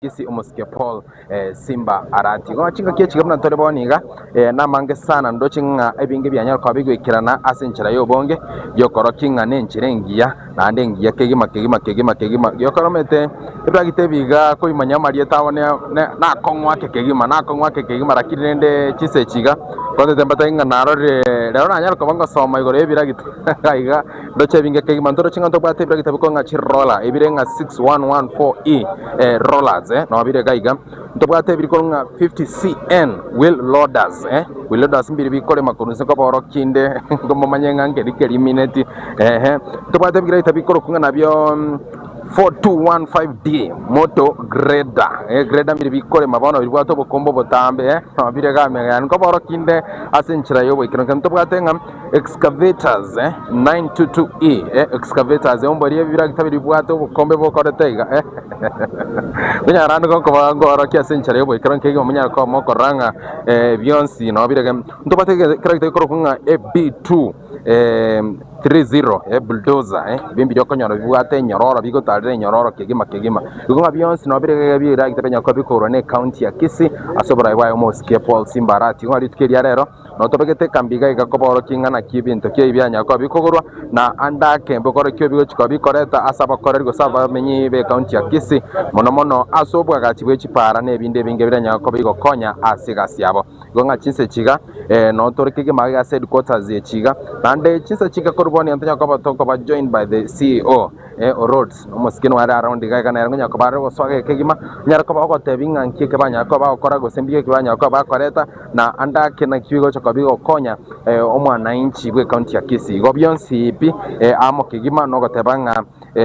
Kisii omosike Paul Simba Arati. Igo chingaki echi buna ntore bono iga namange sana ndoche ng'a ebinge bianyare koba bigoikerana ase enchera ya obonge giokorokia ng'a nenchera engiya naende engiya kegima kegima kegima kegima giokoromete ebragite ebi iga koimanya amarieta abo nakong'u ake kegima nakong'u ake kegima lakini rende chinsa echi iga Kontete mbatebie ng'a narorire rero nanyare koba ngosoma igoro y'ebiragita iga ndoche ebinge kegima ntoroche ng'a ntobwate ebiragita bikong'a ng'a chiroller ebire ng'a 6114E rollers nabo bire iga iga ntobwate ebiri korwa ng'a 50CN wheel loaders wheel loaders mbiri bikorema korwa inse nkoborokia inde ngomomanye ng'a nkeri kerimineti ehe ntobwate ebiragita bikorokwa ng'a nabio 4215D motor grader, grader mbiri bikorema bono bibwate obokombe obotambe nabo bire iga ime yaani nkoborokia inde ase enchera ya oboikeranu. Ekero ntobwate ng'a excavators 922E excavators omborie ebiragita biria bibwate obokombe bokorete iga onyare naende gokoba nkorokia ase enchera ya oboikeranu kegima monyare koba mokorora ng'a bionsi nabo bire iga. Ntobwate ekeragita gekorokwa ng'a AB2 30 bulldozer ebi mbiria okonyora bibwate enyororo bigotarera enyororo kegima kegima. Igo ng'a bionsi nabo bire iga biragete binyare koba bikorwa ne ecounty ya Kisii ase oborai bwaye omosike Paul Simba Arati. Igo ng'a rituko eria rero nabo tobegete ekambi iga iga koborokia ing'a naki ebinto ki ebi bianyare koba bikogorwa na ande ake mbokorokia obigochi koba bikoreta ase abakoreri gose abamenyi be ecounty ya Kisii mono mono ase obwagachi bwe chipara na ebinde ebinge biranyare koba bigokonya ase egasi yabo. Igo ng'a chinsa echi iga, noo tore kegima iga ase headquarters echi iga, naende chinsa echi iga korwa bono iga ntonyare koba tokoba joined by the CEO o Roads, omosike nigo are around iga iga nere nkonyara koba are gosoa iga kegima, onyare koba ogotebia ng'a nki eke banyara koba bagokora gose mbuya ki banyara koba bakoreta, na ande ake naki bigocha koba bigokonya omwananchi bwe county ya Kisii. Igo bionsi pi amo kegima nogoteba ng'a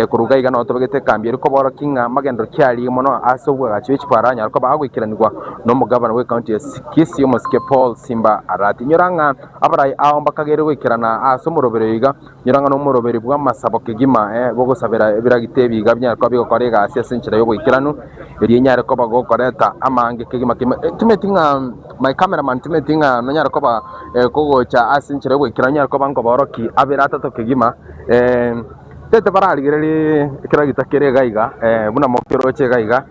Korwa iga iga nabo tobegete ekambi eria koborokia ng'a amagenderero ki aria mono ase obwagachi bwe chipara anyare koba agoikeranigwa nomogabana bw'ecounty ya Kisii omosike Paul Simba Arati. Inyora ng'a abarai ao mbakageire goikerana ase omoroberi oyo iga, inyora ng'a nomoroberi bw'amasabo kegima bogosabera ebiragita ebi iga binyare koba bigokora egasi ase enchera y'oboikeranu eria enyare koba gokoreta amange kegima kegima. Timeti ng'a my cameraman timeti ng'a nonyare koba kogocha ase enchera y'oboikeranu onyare koba nkoborokia abere atato kegima. Tete bararigererie ekeragita kere iga iga, buna mokeroche iga iga,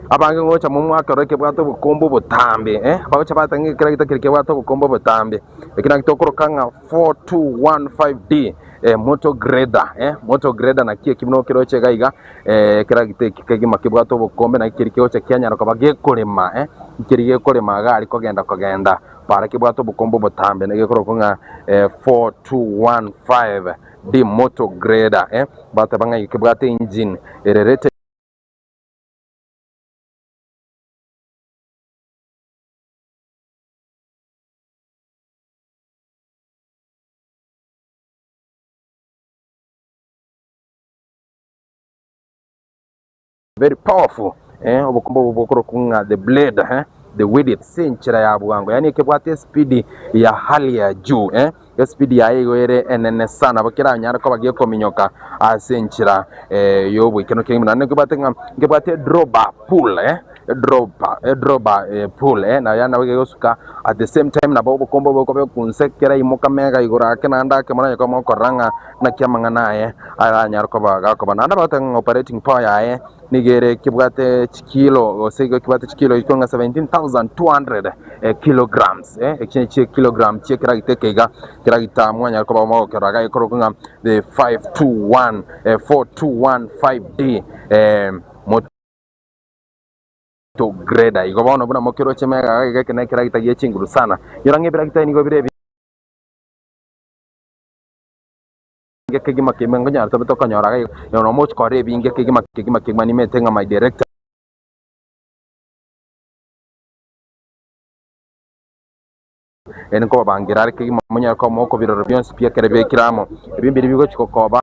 abange ngocha momwake oro ekebwate obokombe obotambe, bagocha bateba ng'a ekeragita keria kebwate obokombe obotambe, eki naki tokoroka ng'a 4215D motor grader, motor grader naki eki buna okeroche iga iga, ekeragita eki kegima kebwate obokombe naki keria kegocha kianyara koba gekorema, nkeria gekorema iga aria kogenda kogenda. Para kebwate obokombe obotambe na gekorokwa ng'a 4215 D motor grader bateba ng'a iga kebwate engine ere rated very powerful obokombe obo bokorokwa ng'a the blade the width ase enchera ya bwango yaani ekebwate espeed ya hali ya juu espeed yaye igo ere enene sana nabo keranyare koba gekominyoka ase enchera yoboikeranu kegima naende nkebwate ng'a nkebwate drawbar pull drawbar pull naye nabo gegosuka at the same time nabo obokombe obo bokoba ekunse keraimoka mega igoro ake naende ake mono onye komokorora ng'a Naki amang'ana aye aranyare koba gakoba. Naende bagoteba ng'a operating power yaye nigo ere kebwate chikilo gose igo kebwate chikilo iko ng'a 17,200 kilograms echi ne chikilogram chie keragita eke iga keragita mwanyare koba mogokerora iga gekorokwa ng'a the 521 4215D motor grader. Igo bono buna mokeroche mega iga eke nekeragita gie chinguru sana. Nyora ng'a ebiragita ebi nigo bire ebi. Kegima kegima nkonyara tobe tokonyora iga igo nonya mochi kora ebinge kegima kegima kegima nimete ng'a my director ere nkobabangira are kegima monyare koba mokobirora bionsi pi ekero biaikire amo ebi mbiri bigochi gokoba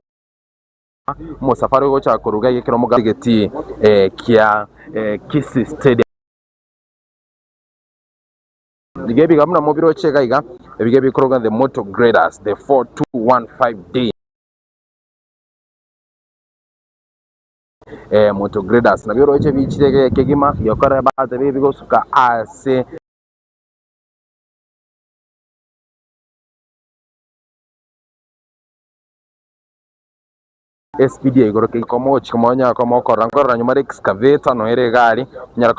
omosafara ogocha koruga iga ekero omogambi egetii kia Kisii Stadium. Iga ebiga buna mobiroche iga iga, ebiga ebikorokwa the motor graders, the 4215D motor graders nabio oroche bichire iga kegima, giokora bateba ebigosuka ase Espidi ya igoro komochi komonya komokora nkorora nyuma excavator no ere egari nyara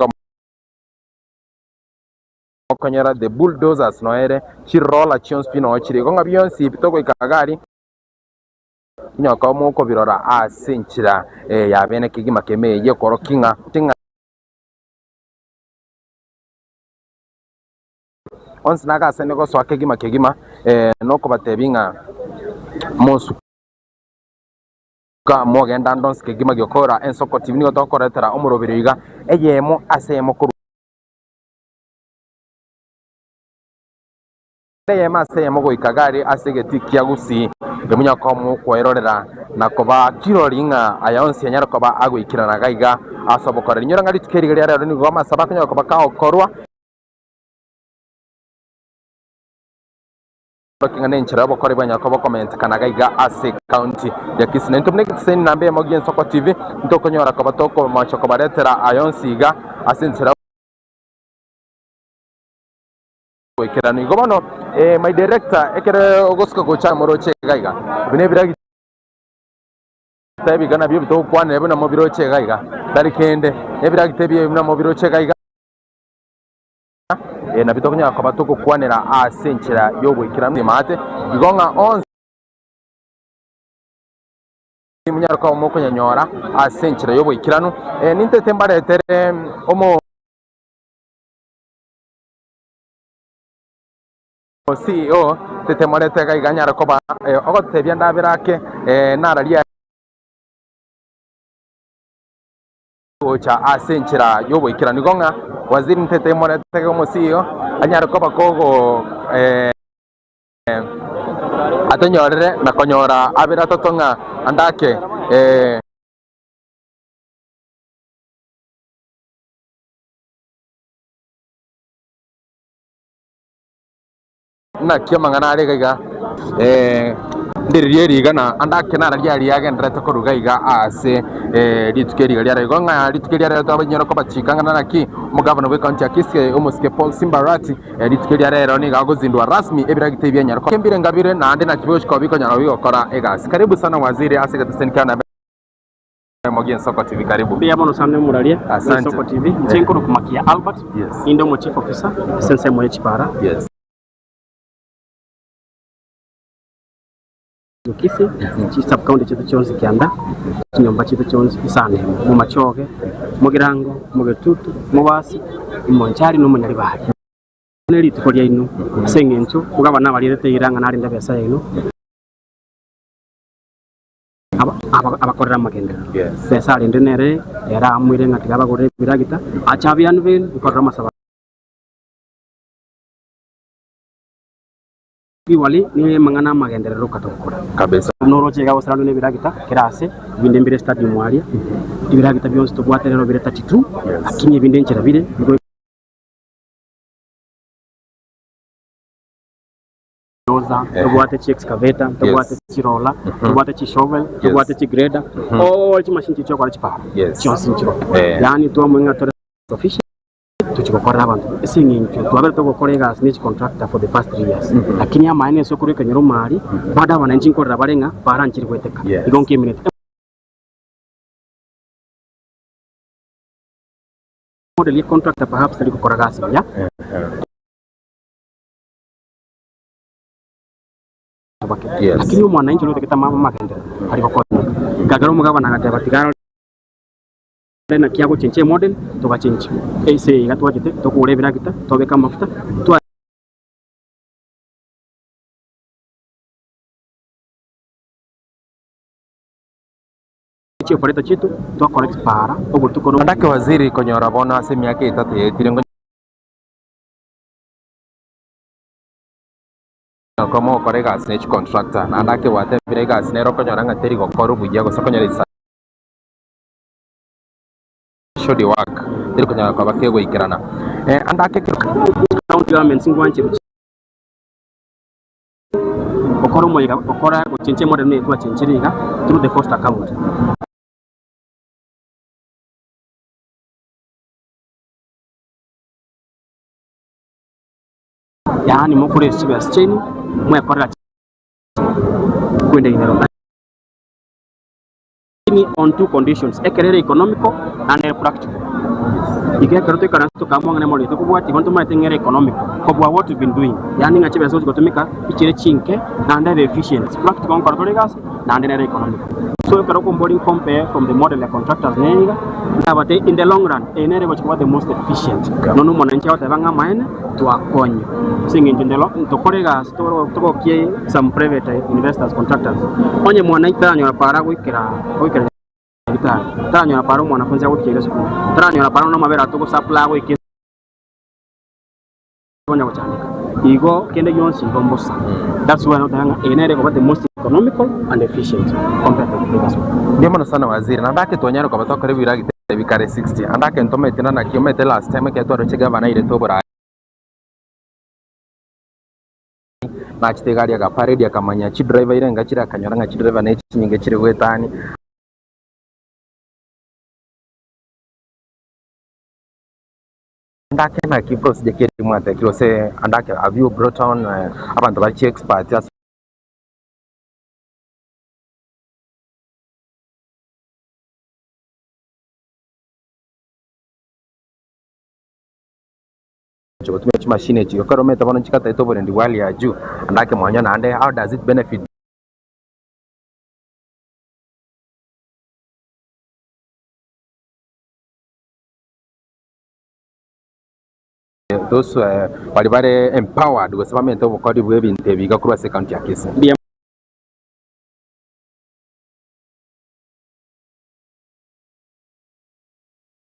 komokonyera the bulldozers no ere chirola chionsi no chiri igo ng'a bionsi bitogoika gari nyoka mokobirora ase enchera ya bene kegima kemeye koro king'a ting'a onsi nagase nigosoa kegima kegima nokobatebi ng'a mosuka mogenda ndonsi kegima giokora Ensoko TV nigo tokoretera omorobero iga eyemo ase eyemo korwa eyemo ase eyemo goika gari ase egeti kia Gusii emunyaka omokwerorera na koba kirori ng'a aya onsi anyare koba agoikirana gaiga ase obokoreri nyora ng'a rituko eriga ria rero nigo amasaba akonyara koba kagokorwa ng'a nenchera obokore bwanyara koba komentekana gaiga ase county ya Kisii. Na intwe buna egetiseni namba eyemo gia Ensoko TV ntokonyora koba tokomocha kobaretera aya onsi iga ase enchera goikeranu. Igo bono my director ekere ogosuka gocha moroche iga iga ebi nebiragi ebiga nabio bitogokwanera buna mobiroche iga iga tari kende ebiragita ebi buna mobiroche iga iga nabio tokonyara koba togokwanera ase enchera ya ogoikeranu maate igo ng'a onsi munyara koba mokonyanyora ase enchera ya oboikeranu nintete mbaretere omo CEO tete morete iga iga nyara koba ogotebia ndabera ake nararia gocha ase enchera ya oboikeranu igo ng'a waziri ntete morete omo CEO anyare koba kogo atonyorere na konyora abere atoto ng'a andake naki amang'ana are iga iga ndiririe eriga na andake nararia aria agenderete koruga iga ase rituko eriga riare igo ng'a rituko eria rero twabanyora kobachika ng'a naki omogavana bwa ekaunti ya Kisii omosike Paul Simbarati rituko eria rero nigo agozindua rasmi ebiragita ebi enyara kembire ngabire naende naki bigochika bikonyara bigokora egasi. Karibu sana waziri ase egeteseni kia namba mogi Ensoko TV, karibu. Mbuya mono sana omuraria. Asante. Ensoko TV nche nkorukumakia Albert. Yes. Inde omo chief officer sense moye chipara Kisii chi sub county chitu chionsi kianda chinyomba chitu chionsi isane mumachoge mugirango mugetutu mubasi omonchari n'omonyaribari nerituko ryaino ase eng'encho mugabana abarierete iranga narinde besa yaino abakorera amagenderero. Besa arinde nere era amwire ng'a tiga abagorere ebiragita acha abianu benu bikorera amasaba iwali ni mang'ana amagenderero katogokora Kabisa. noroche iga gosarano na ebiragita kerase ebinde mbire stadium aria ebiragita bionsi tobwate rero bire 32 lakini ebinde enchera bire bigo tobwate chi excavator tobwate chi roller tobwate chi shovel tobwate chi grader all chi machine chichokora chipara chionsi nchiro yani twamwenga tore sufficient tuchigokora abantu ase eng'encho twabere togokora egasi ne chicontractor for the past 3 years lakini amaene ase okorekanyera omari bado abananchi nkorera bare ng'a baranchiri gweteka igo nkeminete model ye contractor perhaps tari gokora gasi buya lakini omwananchi ore mama magendera ari gokonyeka ngagera omogabana agateba tigara na kia gochenchia model togachenchia ase iga twachete tokogora ebiragita twabeka amafuta twa chioperator chitu twakora chipara obotuko Andake waziri konyora bono ase emiaka etato yaetire komo okora egasi ne chicontractor naende ake gwatebire egasi nere okonyora ng'a teri gokora obuya gose okonyora is shoddy work teri konyora koba kegoikerana andake county government ngwanchire okora omoiga okora gochenchia model ne twachenchire iga through the first account yaani mukore chibesa chainu mwekorera kwenda inero. On two conditions, ekerere economical and ere practical. Iga ekero toikaranse tokamua ng'a nemorero tokobwatia igo ntomaete ng'a ere economical kobua what we've been doing, yaani ng'a chibesa gochi gotumika ichire chinke naende ebe efficient. It's practical nkoro tore egasi naende nere economical. So ekero okombori compare from the model ya contractors neye iga, ndabate in the long run eye nere egochi koba the most efficient. Nonya omonanchi agoteba ng'a amaene twakonywa ase eng'encho in the long tokore egasi toro togokie some private investors contractors. Onye mwananchi taranyora para goikera goikera nyagetari, taranyora para omwanafunzi agoikera esukuru, taranyora para nonya amabere atogo supply agoika konya gochandeka, igo kende gionsi igo mbosa. That's why noteba ng'a eye nere ekoba the most economical and efficient compared to the previous one. Mbuya mono sana waziri, naende ake twanyare koba tokora ebiragita bikare 60 ande ake ntomanyete na naki omanyete last time ekero twaroche gavana airete oborai nachete iga aria agaparedi akamanya chidriver ire enga chire akanyora ng'a chidriver ne chinyinge chire goetani. Ande ake naki procedure ki eri mwatekire gose ande ake have you brought on abanto bare chiexperts ase gotumia chimashini echi ekero omanyete bono chikataete oborendi bwa hali ya juu ande ake mwanywa naende how does it benefit those baria bare empowered gose bamenyete obokori bwa ebinto ebi iga korwa ase ecounty ya Kisii? Mbuya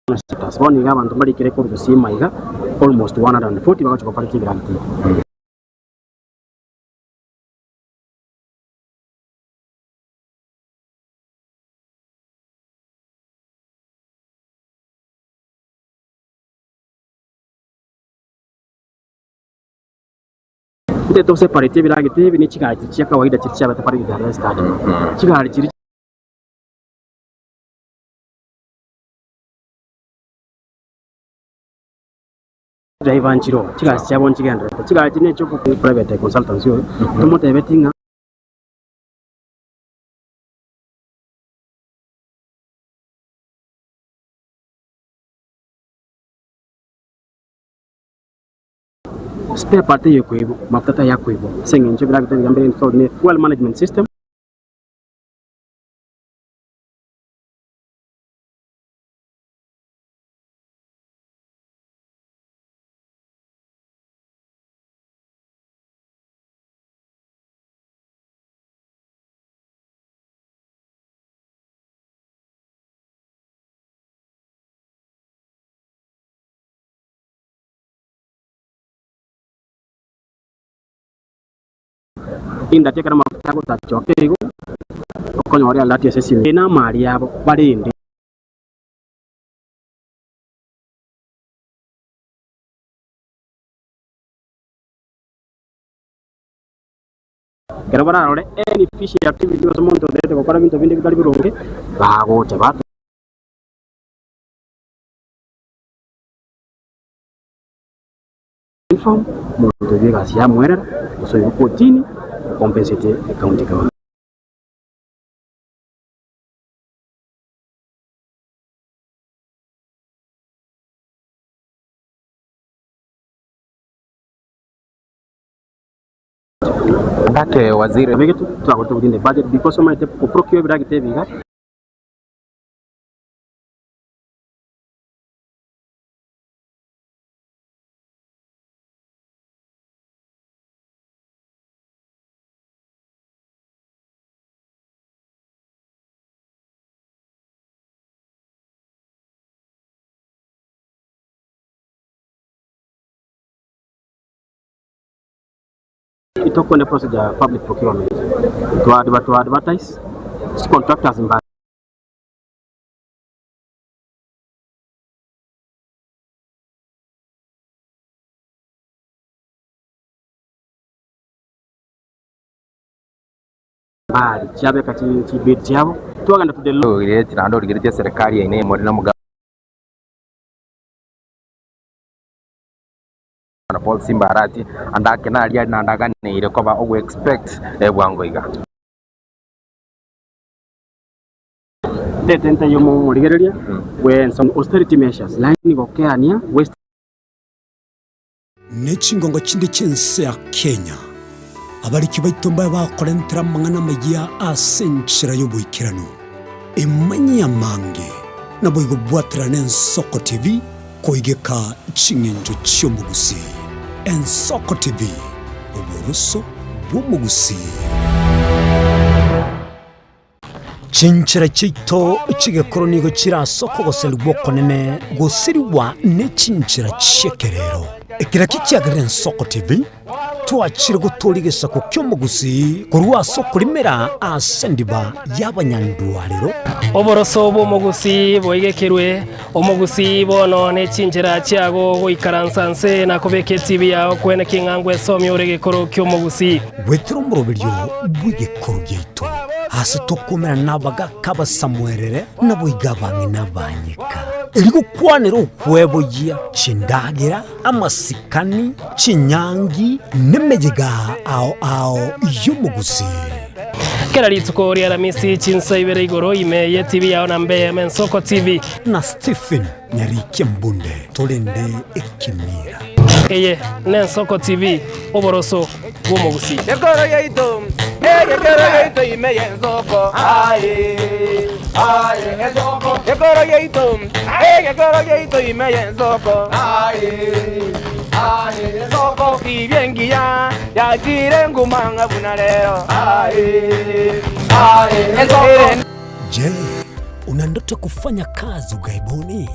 mono status. Bono iga abanto mbarikire korwa gusii maiga almost 140 bagochi gokora chigrant iga. Intwe tosepareti ebiragita ebi ne chigari chiria chia kawaida chiria chiabete pare gari arrested. Chigari chiria driver nchiroo, chigasi chiabo nchigendererete. Chigari chiria ne chio private consultancy oyo, tomotebeti ng'a spare part eye ekoibwa, mafuta tayakoibwa ase eng'encho ebiragita ebiya mbire installed ne fuel management system. Indati ekero amafuta agotachoka igo, okonyora alert ase esimi eye na amari abo barende. Ekero bararore any fishy activity gose omonto otagete gokora ebinto binde bitari bironge, bagocha bato inform omonto oyio egasi yamwerera gose oirwe kotini ocompensate ecounty government. Ndake waziri Abegetu twagorete within the budget because omanyete goprocure ebiragita ebi iga. Itokwenda procedure ya public procurement to advertise contractors mba mbali chiabeka chi bid chiabo twagenda to the Ogireti naende origeretie serikali yaino emori na omogabana Paul Simba Arati ande ake naria naende aganeire koba ogo expect bwango iga. Tete yo morigereria we some austerity measures line gokeania waste. Nechingongo chinde chense ya Kenya abariki baitomba bakorentera amang'ana amaya ase enchera y'oboikeranu emanyi amange nabo igobwaterana Ensoko TV koigeka ching'encho chi'omogusi. Ensoko TV, oboroso bw'omogusi. Chinchera chiaito chigekoro nigo chirasoko goserigwa okonene goseriwa ne chinchera chi'ekerero. Ekero kiagerire Ensoko TV twachire gotoria egesaku ki'omogusi korwa ase okorimera ase endiba y'abanyandwarero. Oboroso bw'omogusi boigekerwe omogusi bono ne chinchera chiago goikaransa nse na kobeka etibi yao kwene king'angwa esomia ore gekoro ki'omogusi. Gwetera omoroberio bw'egekoro giaito ase tokomera n'abagaka abasamwerere naboiga abang'ina banyeka erigokwanera okweboyia chindagera amasikani chinyangi n'emeyega ao ao y'omogusi. Kera rituko ria Aramisi chinsa ibere igoro ime ye TV yao na mbe Ensoko TV na Stephen Nyarike Mbunde torende ekimira. Eye ne Ensoko TV oboroso bw'omogusi. Ekoro yaito ekoro yaito ime y'Ensoko aye aye Ensoko ekoro yaito ekoro yaito ime y'Ensoko aye aye Ensoko ibyengiya yachire ngumanga buna lero aye aye Ensoko. Je, una ndoto kufanya kazi ughaibuni?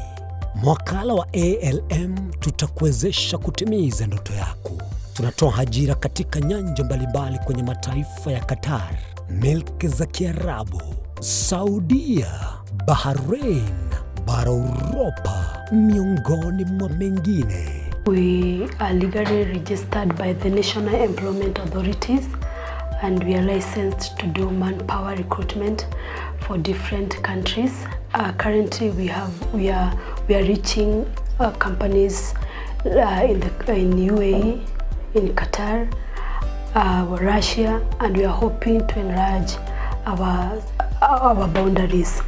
Mwakala wa ALM tutakuwezesha kutimiza ndoto yako. Tunatoa ajira katika nyanja mbalimbali kwenye mataifa ya Qatar, milki za Kiarabu, Saudia, Bahrain, bara Europa, miongoni mwa mengine. We are legally registered by the National Employment Authorities and we are licensed to do manpower recruitment for different countries. Currently we are reaching companies in UAE, in Qatar, Russia, and we are hoping to enlarge our boundaries.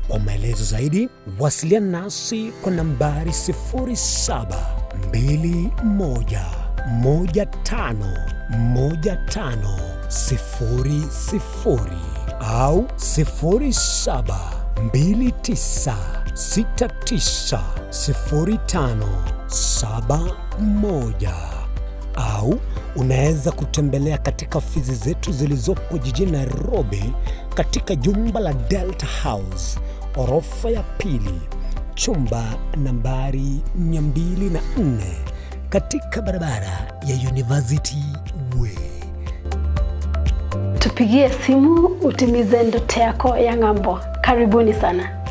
Kwa maelezo zaidi wasiliana nasi kwa nambari 0721151500 au 0729690571 au unaweza kutembelea katika ofisi zetu zilizopo jijini Nairobi katika jumba la Delta House, orofa ya pili, chumba nambari 204 katika barabara ya University Way. Tupigie simu utimize ndoto yako ya ng'ambo. Karibuni sana.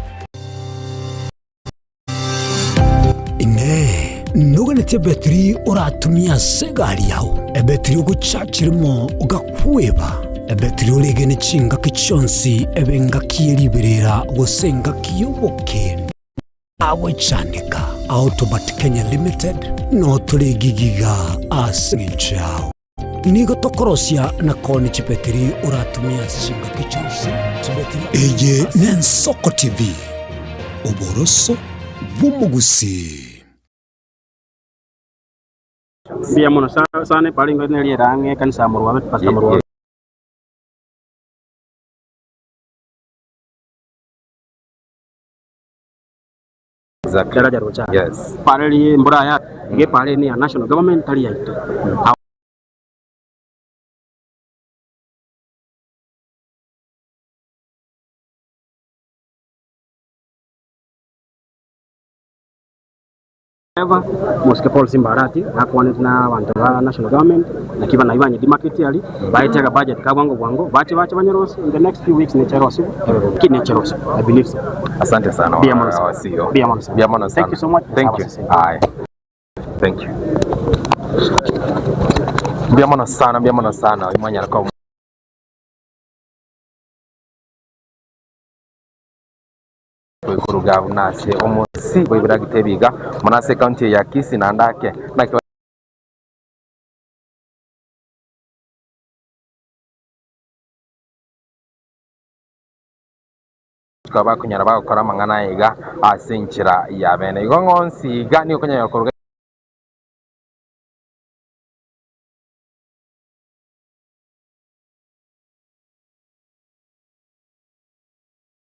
Ine nuganete betri uratumia segari yao ebetri uguchachirimo ugakweba ebetri uregene chinga kichonsi ebenga kiyeriberera gosenga kiyobokende awe chandika Autobat Kenya Limited no turegigiga asinchao nigo tokorosia na koni chipetri uratumia chinga kichonsi chipetri eye Nensoko TV oboroso bw'omogusi. Bia mono sana pali ngo ne range kanisa morwa pastor morwa. Exactly. Daraja rocha. Yes. Pale mbura ya ge pale ni ya national government tali yaito. Mosque Paul Simbarati nakwane na bantu ba national government na kiba naibanye di market yali baitega budget ka bwango bwango bache bache banyerosi in the next few weeks necherosi kinecherosi I believe so. Asante sana wa CEO. Biamono sana. Thank you so much. Thank you. Aye. Thank you. Biamono sana, biamono sana. Imanya kwa kuruga nase omusi bwibira gitebiga munase county ya Kisii na ndake na bachika bakunyara bagokora amang'ana iga ase enchera ya bene igo ng'onsi iga nigo okonyara koruga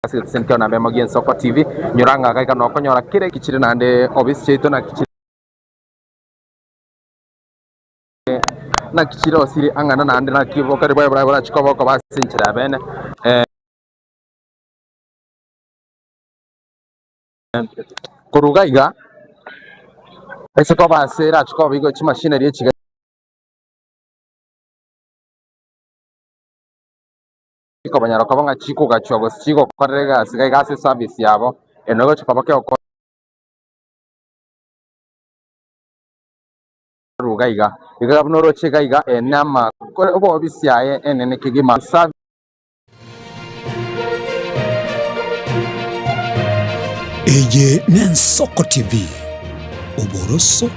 ase na memo Ensoko TV nyoranga gaika nokonyora kire kichire nande obisi chiaito na kichire na kichire osiri ang'ana nande na kibokari bwa bwa bwa chikoboko base enchera bene koruga iga ese ko basera chikobo igo chimashineri echiga kobanyara kabanga chiko gachwa gose chiko korega siga gase service yabo enogo chikoba ke ruga iga iga bunoro chega iga enama obobisi yaye enene kigima. Eye n'Ensoko TV oboroso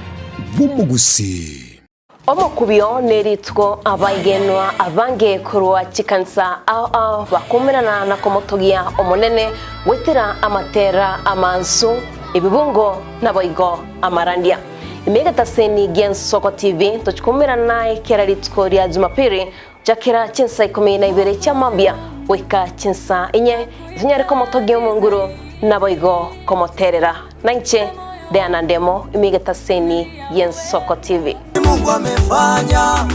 bw'omugusi. Omokubio neritwo abaigenwa abange kurwa chikansa ao bakumirana na komotogia omonene wetera amatera amansu ebibungo naboigo amarandia imegataseni Ensoko TV tochikumirana ekera ritwo rya Jumapili jakera chinsa 12 chamambia weka chinsa inye zinyare komotogia omonguru naboigo komoterera nanche Diana Ndemo imigetaseni Ensoko TV. Mungu amefanya,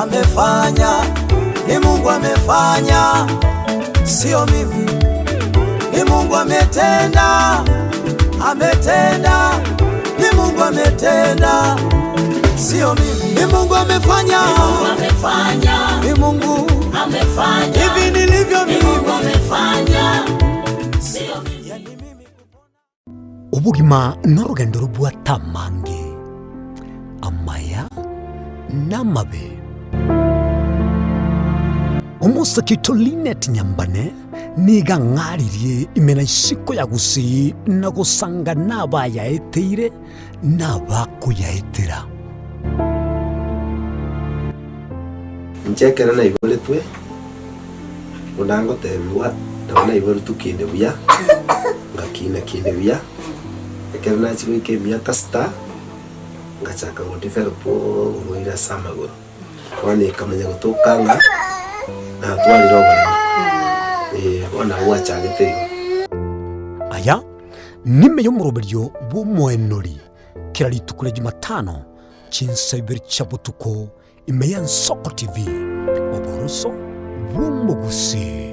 amefanya, ni Mungu amefanya, sio mimi. Ni Mungu ametenda, ametenda, ni Mungu ametenda, sio mimi. Ni Mungu amefanya, ni Mungu amefanya, ni Mungu amefanya, hivi nilivyo mimi. Ni Mungu amefanya, sio mimi. Obugima n'orugendo rw'atamange amaya n'amabe omusakito Linet Nyambane niga ng'aririe imena isiko ya gusii na gusanga n'abayaeteire n'abakuyaetera. Nchekera naiboretwe unangotebiwa na naiboretu kinde buya ngakina kinde buya ekero nachigoika emiaka sita ngachaka godevelop oboira ase amagoro bono ekamanya gotokanga natwarire oboremo bono abwo gwachagete igo. Aya nime y'omoroberio bw'omoenori kera rituko rya Jumatano chinsa ibere chia botuko ime ya Ensoko TV oboroso bw'omogusi.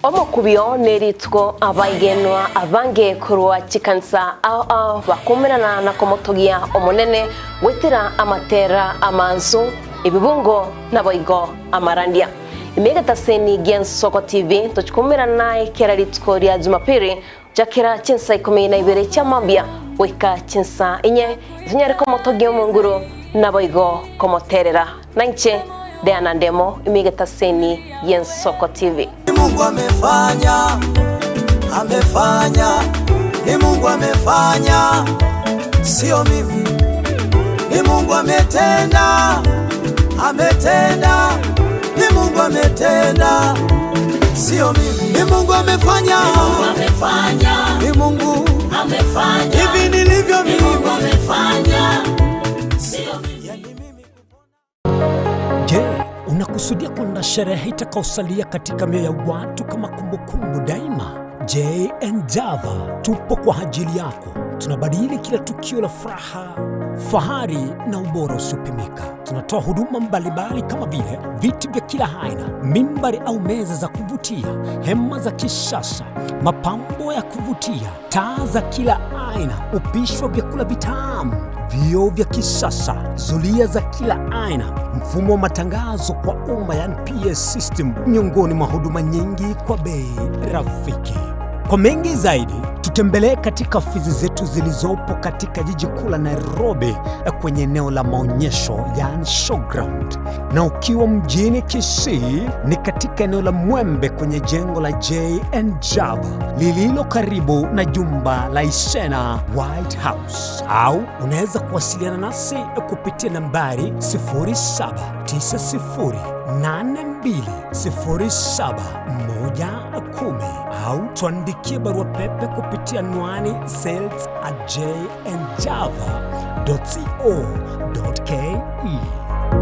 Omokubio neritwo abaigenwa abange kurwa chikansa ao bakumirana na komotogia omonene wetera amatera amansu ebibungo naboigo amarandia imegataseni Ensoko TV tochikumirana ekera rituko rya Jumapili jakera chinsa 12 chamambia weka chinsa inye zinyare komotogia omonguru naboigo komoterera nanche Diana Ndemo imigetaseni Ensoko TV. Mungu amefanya, amefanya, ni Mungu amefanya, sio mimi. Ni Mungu ametenda, ametenda, ni Mungu ametenda, sio mimi. Ni Mungu amefanya, ni Mungu amefanya, ni Mungu amefanya, hivi nilivyo mimi. Ni Mungu amefanya, sio mimi. Je, unakusudia kwenda sherehe itakayosalia katika mioyo ya watu kama kumbukumbu daima? J&N Java tupo kwa ajili yako. Tunabadili kila tukio la furaha, fahari na ubora usiopimika. Tunatoa huduma mbalimbali kama vile viti vya kila aina, mimbari au meza za kuvutia, hema za kisasa, mapambo ya kuvutia, taa za kila aina, upishi wa vyakula vitamu, vioo vya kisasa, zulia za kila aina, mfumo wa matangazo kwa umma yani PS system, miongoni mwa huduma nyingi kwa bei rafiki. Kwa mengi zaidi, tutembelee katika ofisi zetu zilizopo katika jiji kuu la Nairobi kwenye eneo la maonyesho yani showground, na ukiwa mjini Kisii ni katika eneo la Mwembe kwenye jengo la J&N Java lililo karibu na jumba la Isena White House, au unaweza kuwasiliana nasi kupitia nambari 0790820710 Au tuandikie barua pepe kupitia anwani sales@jnjava.co.ke.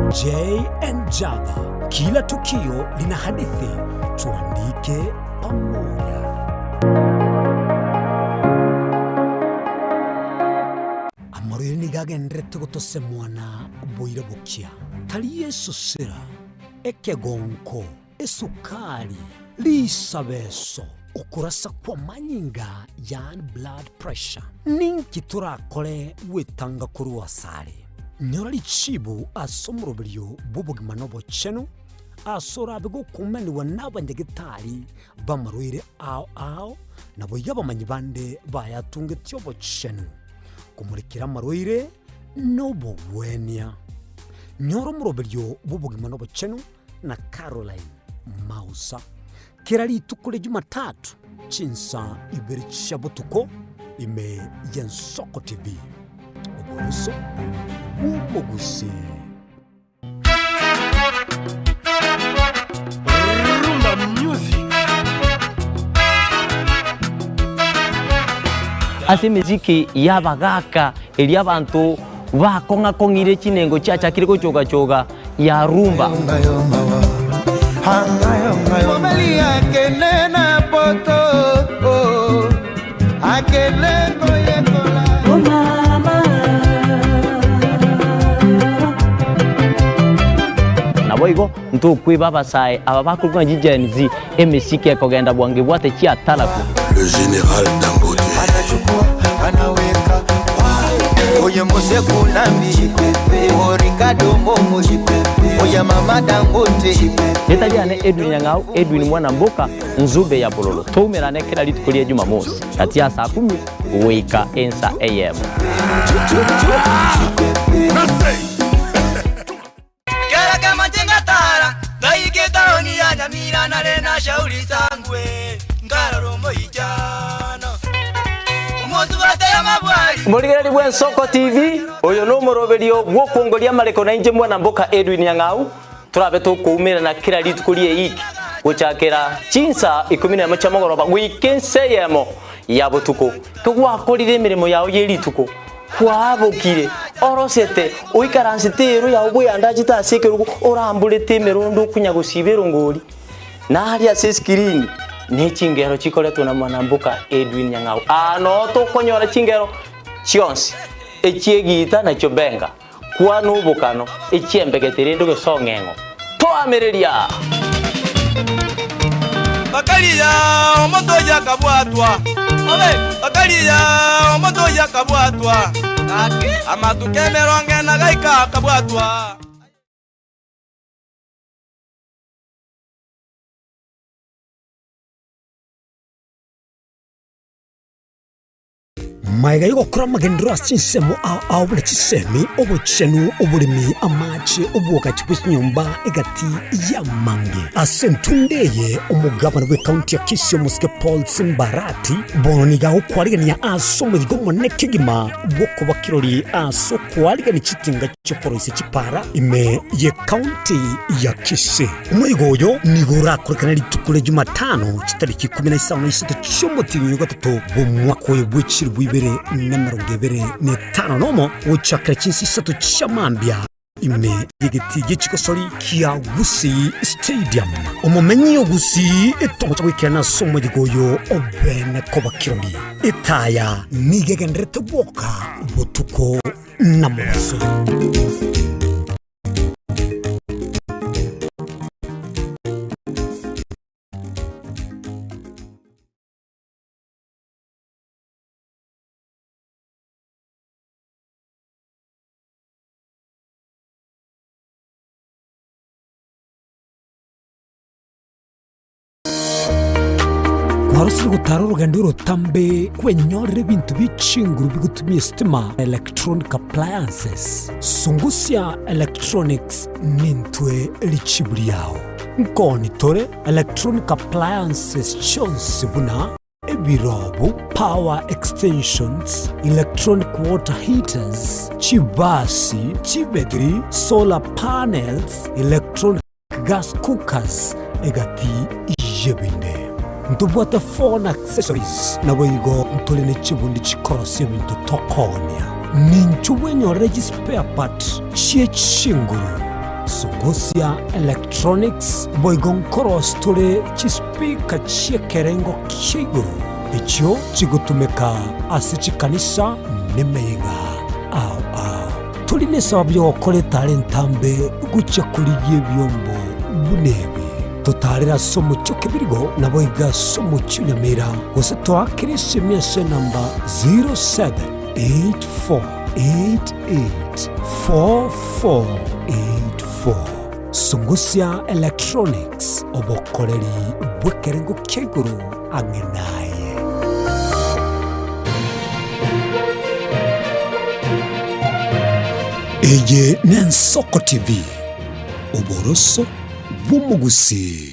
JN Java, kila tukio lina hadithi, tuandike pamoja. Amarwire nigagenderete gotosemwana boire bokia tari yesosera ekegonko esukari lisabeso ukurasa kwa manyinga yani blood pressure ninki turakore wetanga kuri wasare nyora lichibu asomurobelio bubugima nobochenu asora bigukumaniwa n'abanyagitari bamarwire ao ao nabo yabamanyi bande bayatungetio bochenu kumurikira amarwire nobogwenia nyoro murobelio bubugima nobochenu na Caroline Mausa kira rituko rya Jumatatu chinsa ibere chabotuko ime Yensoko TV oboroso bw'omugusi. Rumba music. Ase emiziki y'abagaka eri abantu bakong'akong'ire chinengo chiachakire gochogachoga ya rumba. Naboigo ntukwiba abasae aba bakurwa Gen Z emiziki ekogenda bwange bwate chiatalaku. Le général Dangote anachukua anaweka oye Mose Kunambi Ricardo Momo oye mama Dangote. Nitajane Edwin Nyang'au, Edwin Mwana Mboka, Nzube ya Bololo. Tumerane kila rituko rya Jumamosi kati ya saa 10 goika ensa AM. Kera kama jenga tara ndaige taoni ya Nyamira na lena shauri sangwe ngararo ijano Murigereri bwa Nsoko TV uyu no muroberio gwokongoria mareko na inje Mwana Mboka Edwin Nyang'au turabe tukumira na kila rituko rie iki guchakira chinsa 11 cha mogoroba gwika yemo ya butuko tugwakorire emirimo yao ye rituko kwabukire orosete uikaransite ero yao buyandachita asekerugo orambulete emirondo kunya gusibero ngori naria se screen ne chingero chikoretwe na Mwana Mboka Edwin Nyang'au ano tokonyora chingero chionsi echiegita na chobenga kwanu bukano echiembegetere ndugo song'eng'o toamereria bakaliya omoto yakabwatwa obe bakaliya omoto yakabwatwa amatuke meronge na gaika kabwatwa. Maiga yogokora magendero ase ao buna chisemi obochenu oboremi amache obwogachi bw'echinyomba egati ya mange ase ntundeye omugabana bw'ekaunti ya Kisii Omosike Paul Simbarati bono niga okwarigania ase omorigo omonene kegima bwokoba kirori ase okwarigania chitinga chiokoroisia chipara ime ye kaunti ya Kisii. Omorigo oyo nigo orakorekana rituko ria Jumatano chitariki 15 chiomotinyi gatatu bw'omwaka oyo bw'echiri bwibere na 25 nomo uchakira chinsi isatu chamambia ime yegeti gechikosori kia Gusii Stadium omumenyi Gusii etongo chagwikirana somo digoyo obene koba kirori etaya nigegenderete bwoka botuko na moso. Kwarusiri gutara urugendo rutambe kwenyorera ibintu bicinguru bigutumia stima electronic appliances sungusia electronics nintwe lichibuli yao nkoni tore electronic appliances chonse buna ebirobu power extensions electronic water heaters chibasi chibetri solar panels electronic gas cookers egati yebinde. Ntobwate phone accessories naboigo ntore ne chibundi chikorosia ebinto tokonia. Ninchu bwenyorere chispare part chie chinguru. Sungusia Electronics boigo nkoros tore chispika chiekerengo kia igoro echio chigotumeka ase chikanisa nemeiga ao ao. Turi nesababu yogokora etare ntambe guchia kurigia ebyombo bunebi. Totarera somo chokebirigo naboiga somo chinyamira gose toakire esimia ase namba 0784884484. Sungusia Electronics obokoreri bwekerengo kia igoro ang'e naye. Eye Nensoko TV, oboroso bw'omugusi.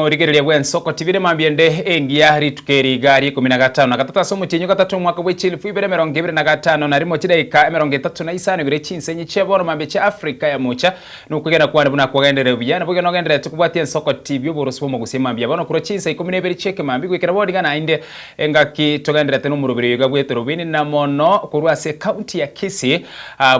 Rigereria bwa Nsoko TV mambiende engia ritukeri gari 15 na gatatu somo chenyu gatatu mwaka bwe 2025 na rimo chidaika 35 bire chinsenyi cheboro mambe cha Afrika ya mucha nukugena kwa buna kwagendere biyana bugena ogendere tukubwatia Nsoko TV oborosi bwo gusema mbya bono kuro chinsa 12 cheke mambi gwikera bodi gana inde engaki togendere teno murubiri yiga bwete rubini na mono kurwa se county ya Kisii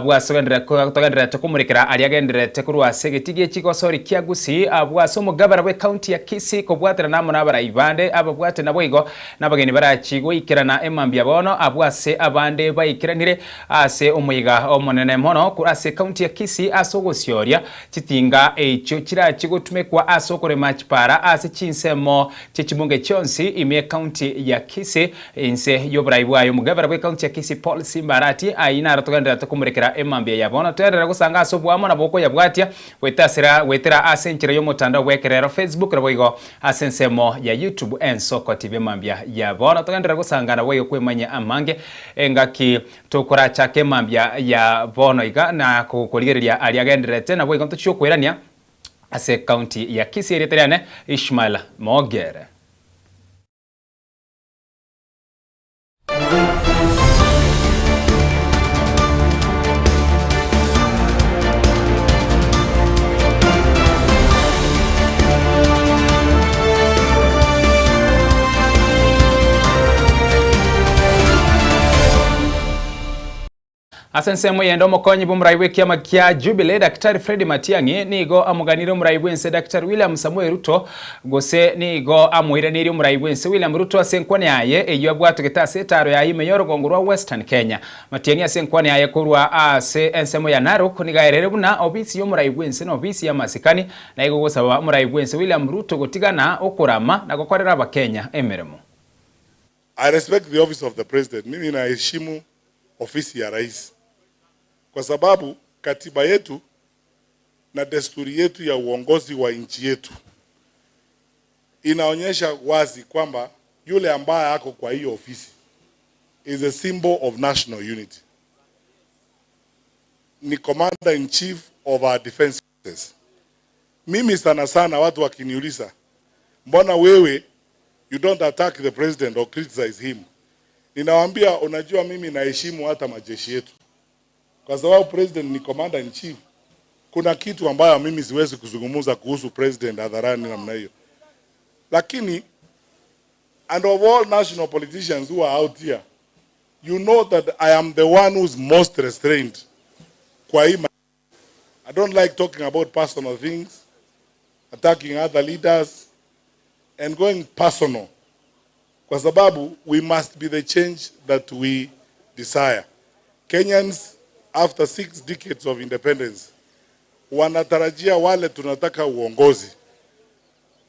bwa sogendere togendere tukumurikira ali agendere tekurwa se gitigie chikosori kia Gusii bwa somo gabara bwe county ya Kisii kobwatera namo nabara ibande ababwate nabo igo nabageni barachigo ikirana emambia bono abwase abande baikiranire ase omuiga omonene mono kurase county ya Kisii asogosioria chitinga echo chirachigo tumekwa asokore machipara ase chinsemo chichimunge chonsi ime county ya Kisii inse yobraibwa yo mugabara bwe county ya Kisii Paul Simbarati aina aratogendera tukumurekera emambia ya bono terera gusanga asobwamo naboko yabwatia wetasira wetera asenchira yo mutandao wekerero Facebook rabo igo asensemo ya YouTube Nsoko TV mambia ya bono togendera gusangana weyo kwemanya amange engaki tukora chake mambia ya bono iga na kukurigereria ali agenderete na bwe ntochokwerania ase county ya Kisii reterane Ishmael Mogere. Asensemo yendo mokonyi bumraiwe kiama kia Jubilee Daktari Fred Matiang'i nigo amuganire umraiwe Daktari William Samuel Ruto gose nigo amuiranire umraiwe William Ruto asenkwane aye eyo abwatu getase taro ya ime yorogongorwa Western Kenya. Matiang'i asenkwane aye kurwa ase ensemo ya Narok nigaerere buna obisi y'umraiwe no obisi ya masikani na igo gosaba umraiwe William Ruto gotigana okurama na gokorera abakenya emiremo. I respect the office of the president. Mimi naheshimu ofisi ya rais, kwa sababu katiba yetu na desturi yetu ya uongozi wa nchi yetu inaonyesha wazi kwamba yule ambaye ako kwa hiyo ofisi is a symbol of national unity. Ni commander in chief of our defense forces. Mimi sana sana watu wakiniuliza, mbona wewe you don't attack the president or criticize him? Ninawaambia, unajua mimi naheshimu hata majeshi yetu. Kwa sababu president ni commander in chief. Kuna kitu ambayo mimi siwezi kuzungumza kuhusu president hadharani namna hiyo. Lakini, and of all national politicians who are out here, you know that I am the one who's most restrained. Kwa hii, I don't like talking about personal things, attacking other leaders, and going personal. Kwa sababu, we must be the change that we desire. Kenyans after 6 decades of independence wanatarajia wale tunataka uongozi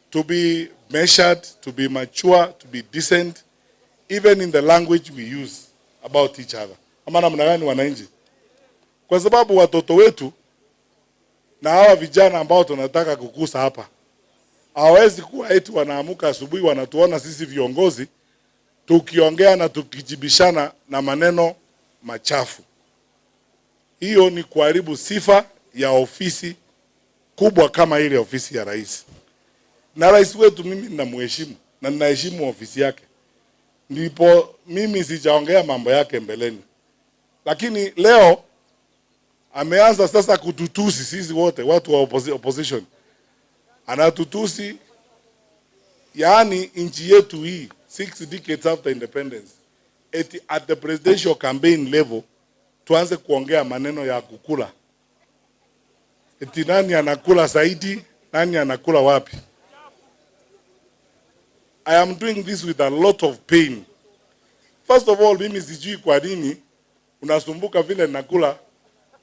to be measured, to be mature, to be decent, even in the language we use about each other. Ama namna gani, wananchi? Kwa sababu watoto wetu na hawa vijana ambao tunataka kukuza hapa hawawezi kuwa eti wanaamuka asubuhi wanatuona sisi viongozi tukiongea na tukijibishana na maneno machafu. Hiyo ni kuharibu sifa ya ofisi kubwa kama ile ofisi ya rais. Na rais wetu mimi ninamheshimu na ninaheshimu ofisi yake, ndipo mimi sijaongea mambo yake mbeleni, lakini leo ameanza sasa kututusi sisi wote watu wa opposition, anatutusi. Yaani nchi yetu hii, 6 decades after independence, eti at the presidential campaign level tuanze kuongea maneno ya kukula, eti nani anakula zaidi, nani anakula wapi. I am doing this with a lot of pain. First of all, mimi sijui kwa nini unasumbuka vile nakula,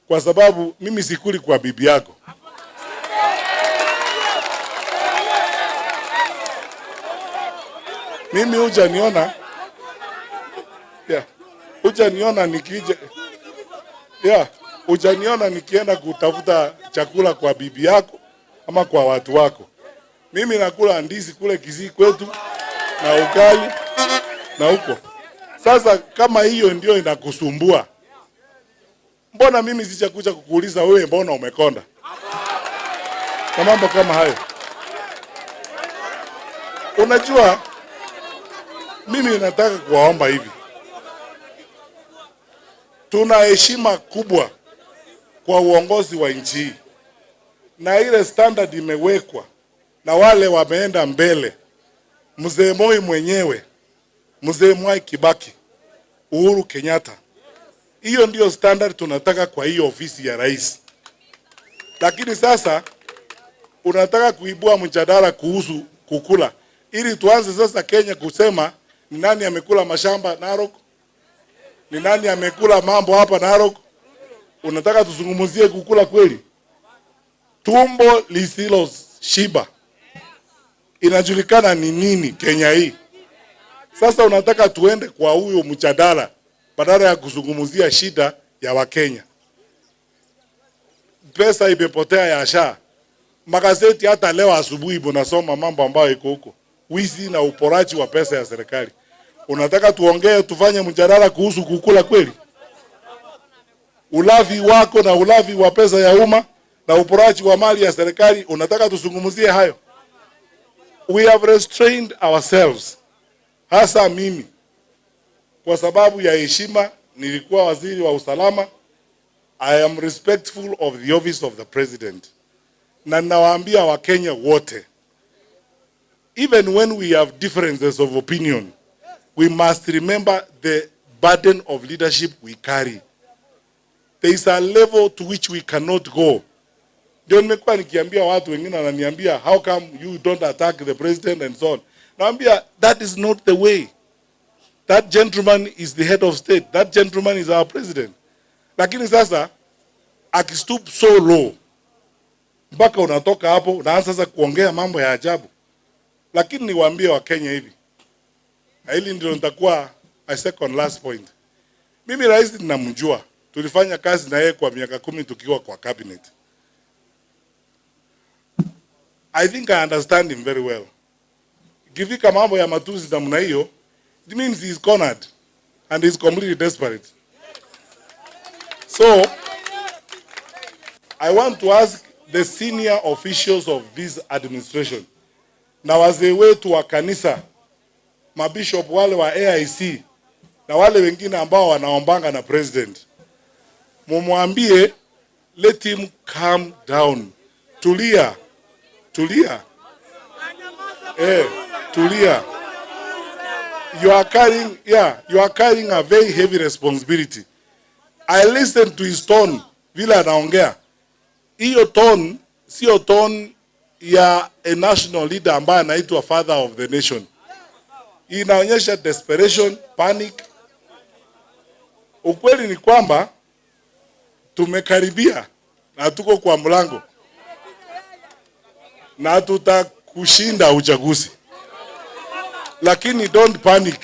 kwa sababu mimi sikuli kwa bibi yako. Mimi hujaniona, yeah, hujaniona nikija, yeah, hujaniona nikienda kutafuta chakula kwa bibi yako ama kwa watu wako. Mimi nakula ndizi kule Kisii kwetu na ugali na huko. Sasa kama hiyo ndio inakusumbua, mbona mimi sijakuja kukuuliza wewe, mbona umekonda na mambo kama hayo? Unajua, mimi nataka kuwaomba hivi, tuna heshima kubwa kwa uongozi wa nchi hii, na ile standard imewekwa na wale wameenda mbele, mzee Moi mwenyewe, mzee Mwai Kibaki, Uhuru Kenyatta. Hiyo ndio standard tunataka kwa hiyo ofisi ya rais. Lakini sasa unataka kuibua mjadala kuhusu kukula, ili tuanze sasa Kenya kusema ni nani amekula mashamba Narok, ni nani amekula mambo hapa Narok. Unataka tuzungumzie kukula kweli? Tumbo lisilo shiba inajulikana ni nini Kenya hii. Sasa unataka tuende kwa huyo mjadala badala ya kuzungumzia shida ya Wakenya. Pesa imepotea ya SHA. Magazeti hata leo asubuhi mnasoma mambo ambayo iko huko, wizi na uporaji wa pesa ya serikali. Unataka tuongee tufanye mjadala kuhusu kukula kweli? Ulavi wako na ulavi wa pesa ya umma na uporaji wa mali ya serikali, unataka tuzungumzie hayo? We have restrained ourselves, hasa mimi, kwa sababu ya heshima. Nilikuwa waziri wa usalama. I am respectful of the office of the president, na nawaambia Wakenya wote, even when we have differences of opinion, we must remember the burden of leadership we carry. There is a level to which we cannot go. Ndio nimekuwa nikiambia watu wengine wananiambia, "How come you don't attack the president?" and so on. Naambia that is not the way. That gentleman is the head of state. That gentleman is our president. Lakini sasa akistoop so low mpaka unatoka hapo unaanza sasa kuongea mambo ya ajabu. Lakini niwaambie Wakenya hivi, na hili ndio nitakuwa my second last point. Mimi rais ninamjua, tulifanya kazi na yeye kwa miaka 10 tukiwa kwa cabinet. I think I understand him very well. Ikifika mambo ya matusi namna hiyo, it means he is cornered and he is completely desperate. So, I want to ask the senior officials of this administration na wazee wetu wa kanisa, mabishop wale wa AIC na wale wengine ambao wanaombanga na president, mumwambie let him calm down, tulia, tulia, tulia. You are carrying, yeah, you are carrying a very heavy responsibility. I listen to his tone vile anaongea. Hiyo tone sio tone ya a national leader ambaye anaitwa father of the nation. Inaonyesha desperation, panic. Ukweli ni kwamba tumekaribia na tuko kwa mlango na tutakushinda uchaguzi, lakini don't panic.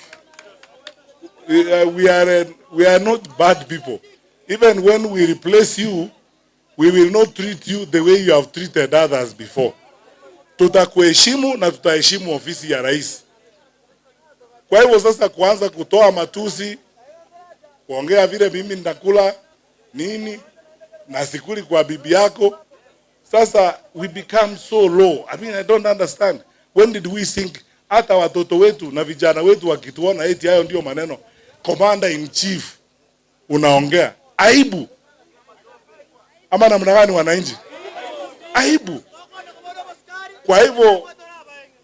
We are not bad people. Even when we replace you, we will not treat you the way you have treated others before. Tutakuheshimu na tutaheshimu ofisi ya rais. Kwa hivyo sasa kuanza kutoa matusi, kuongea vile mimi nitakula nini na sikuli kwa bibi yako, sasa we become so low. I mean, I don't understand. When did we think hata watoto wetu na vijana wetu wakituona eti hayo ndio maneno commander in chief unaongea? Aibu ama namna gani, wananchi? Aibu. Kwa hivyo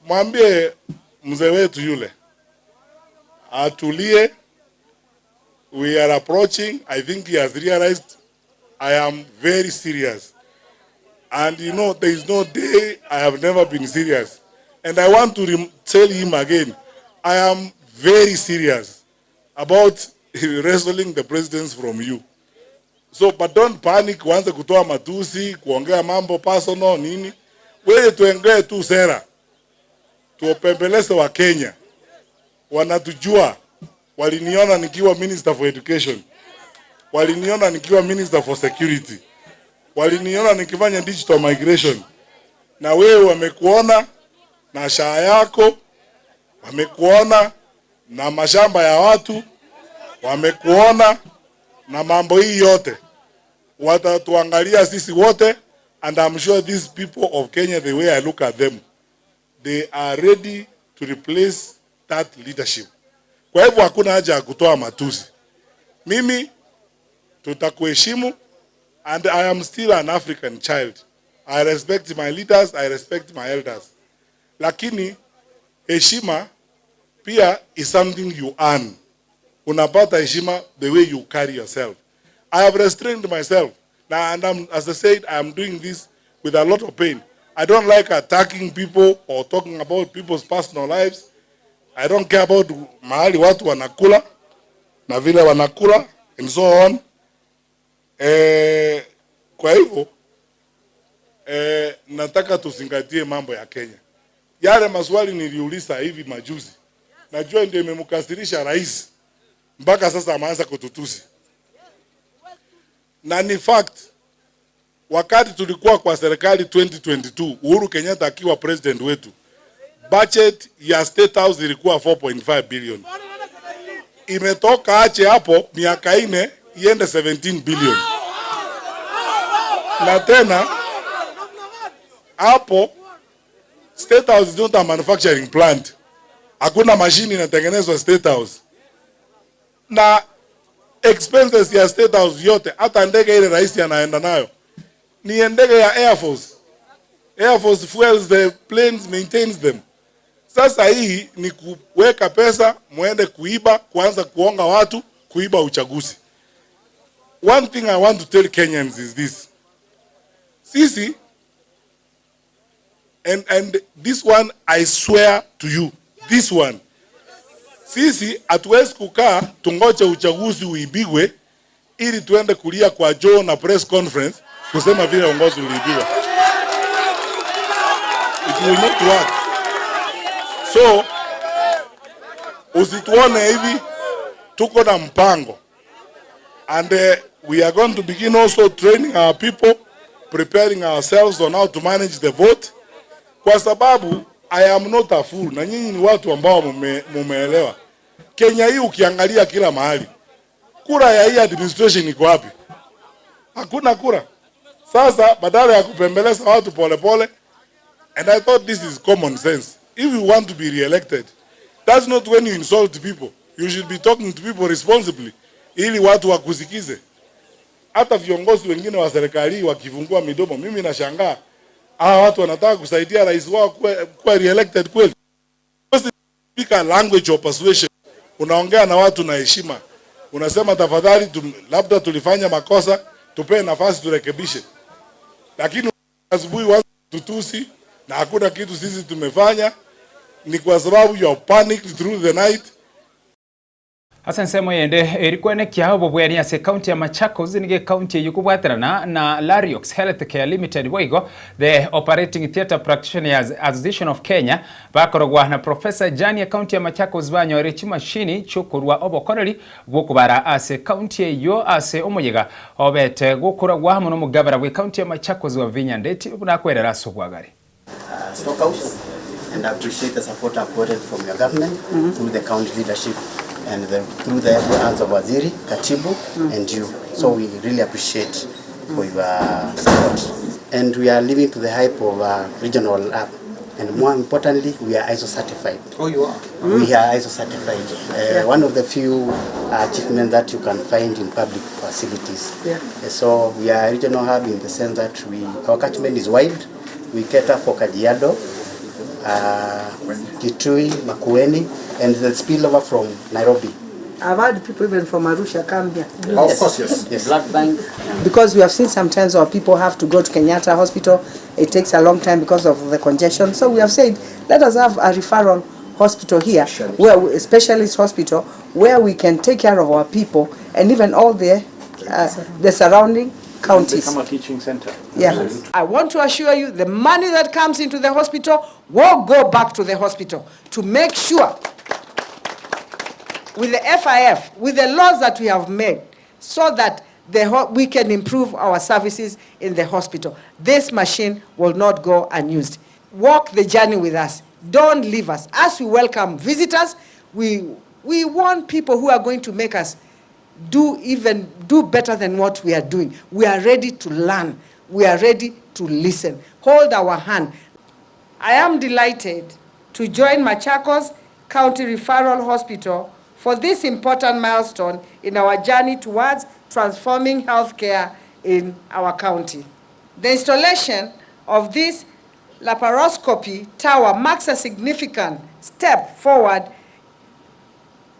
mwambie mzee wetu yule atulie. We are approaching. I think he has realized I am very serious. And there is no day I have never been serious. And I want to tell him again, I am very serious about wrestling the presidency from you. So, but don't panic, kuanza kutoa matusi, kuongea mambo personal nini. Wewe tuongee tu sera. Tuwapembeleze Wakenya. Wanatujua. Waliniona nikiwa Minister for Education. Waliniona nikiwa Minister for Security. Waliniona nikifanya digital migration. Na wewe wamekuona na SHA yako, wamekuona na mashamba ya watu, wamekuona na mambo hii yote. Watatuangalia sisi wote, and I'm sure these people of Kenya, the way I look at them, they are ready to replace that leadership. Kwa hivyo hakuna haja ya kutoa matusi. Mimi tutakuheshimu, and I am still an African child. I respect my leaders, I respect my elders. Lakini heshima pia is something you earn. Unapata heshima the way you carry yourself. I have restrained myself. Now, and as I said, I am doing this with a lot of pain. I don't like attacking people or talking about people's personal lives. I don't care about mahali watu wanakula na vile wanakula and so on. Kwa hivyo nataka tuzingatie mambo ya Kenya. Yale maswali niliuliza hivi majuzi, najua ndio imemkasirisha rais mpaka sasa ameanza kututusi, na ni fact. Wakati tulikuwa kwa serikali 2022, Uhuru Kenyatta akiwa president wetu, budget ya State House ilikuwa 4.5 billion, imetoka ache hapo miaka 4 iende 17 billion, na tena hapo State House is not a manufacturing plant. Hakuna mashini inatengenezwa State House, na expenses ya State House yote, hata ndege ile rais anaenda nayo ni ndege ya Air Force. Air Force fuels the planes, maintains them. Sasa hii ni kuweka pesa muende kuiba, kuanza kuonga watu, kuiba uchaguzi. One thing I want to tell Kenyans is this. Sisi, and this one I swear to you, this one. Sisi hatuwezi kukaa tungoje uchaguzi uibigwe ili tuende kulia kwa Joe na press conference kusema vile uongozi uliibiwa. It will not work. So usituone hivi, tuko na mpango, and we are going to begin also training our people, preparing ourselves on how to manage the vote, kwa sababu I am not a fool, na nyinyi ni watu ambao mumeelewa. Kenya hii ukiangalia kila mahali, kura ya hii administration iko wapi? Hakuna kura. Sasa badala ya kupembeleza watu polepole, and I thought this is common sense. If you want to be re-elected, that's not when you insult people. You should be talking to people responsibly, ili watu wakusikize. Hata viongozi wengine wa serikali wakifungua midomo, mimi nashangaa hawa watu wanataka kusaidia rais wao kuwa re-elected kweli? Speak a language of persuasion. Unaongea na watu na heshima, unasema tafadhali, labda tulifanya makosa, tupee nafasi turekebishe. Lakini asubuhi watu tutusi na hakuna kitu sisi tumefanya, ni kwa sababu you are panicked through the night. Ase nsemo yende erikwenekia obobweni ase county ya Machakos nige county yukubwaterana na Lariox Healthcare Limited boigo the Operating Theatre Practitioners Association of Kenya bakorogwa na Professor Jani ya county ya Machakos banyore chimashini chukurwa obokoreri bwokubara ase county eyo ase omoyega obete gukoragwa hamwe n'omugabara we county ya Machakos wa Vinya Ndeti bunakwerera ase obwagare. Stockhouse, and I appreciate the support I've gotten from your government through the county leadership and through the hands of Waziri, Katibu, and you. So we really appreciate for your support. And we are living to the hype of regional app. And more importantly, we are ISO certified. Oh, you are? We are ISO certified. One of the few achievements that you can find in public facilities. Yeah. So we are a regional hub in the sense that our catchment is wide. We cater for Kajiado, Kitui, Makueni, and the spillover from Nairobi. I've had people even from Arusha come here. Oh, of course, yes. Yes. Blood bank. Because we have seen sometimes our people have to go to Kenyatta Hospital. It takes a long time because of the congestion. So we have said, let us have a referral hospital here, where a specialist hospital, where we can take care of our people and even all the surrounding counties. Become a teaching center. Yeah. I want to assure you the money that comes into the hospital will go back to the hospital to make sure with the FIF, with the laws that we have made, so that we can improve our services in the hospital. This machine will not go unused. Walk the journey with us. Don't leave us. As we welcome visitors, we want people who are going to make us do better than what we are doing. We are ready to learn. We are ready to listen. Hold our hand. I am delighted to join Machakos County Referral Hospital for this important milestone in our journey towards transforming healthcare in our county. The installation of this laparoscopy tower marks a significant step forward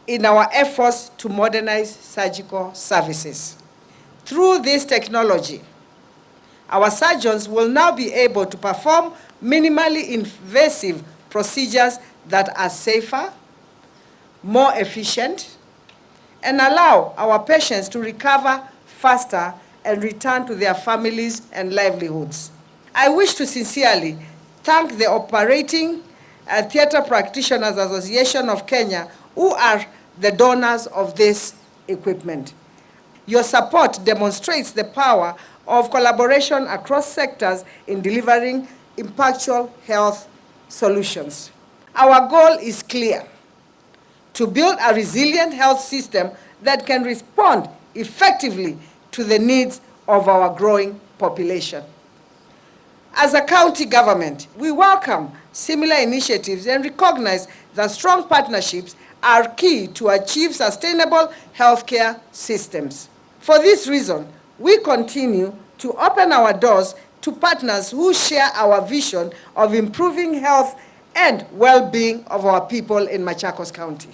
in our efforts to modernize surgical services. Through this technology, our surgeons will now be able to perform minimally invasive procedures that are safer, more efficient, and allow our patients to recover faster and return to their families and livelihoods. I wish to sincerely thank the Operating Theatre Practitioners Association of Kenya, who are the donors of this equipment. Your support demonstrates the power of collaboration across sectors in delivering impactful health solutions. Our goal is clear: to build a resilient health system that can respond effectively to the needs of our growing population. As a county government, we welcome similar initiatives and recognize that strong partnerships are key to achieve sustainable healthcare systems. For this reason, we continue to open our doors to partners who share our vision of improving health and well-being of our people in Machakos County.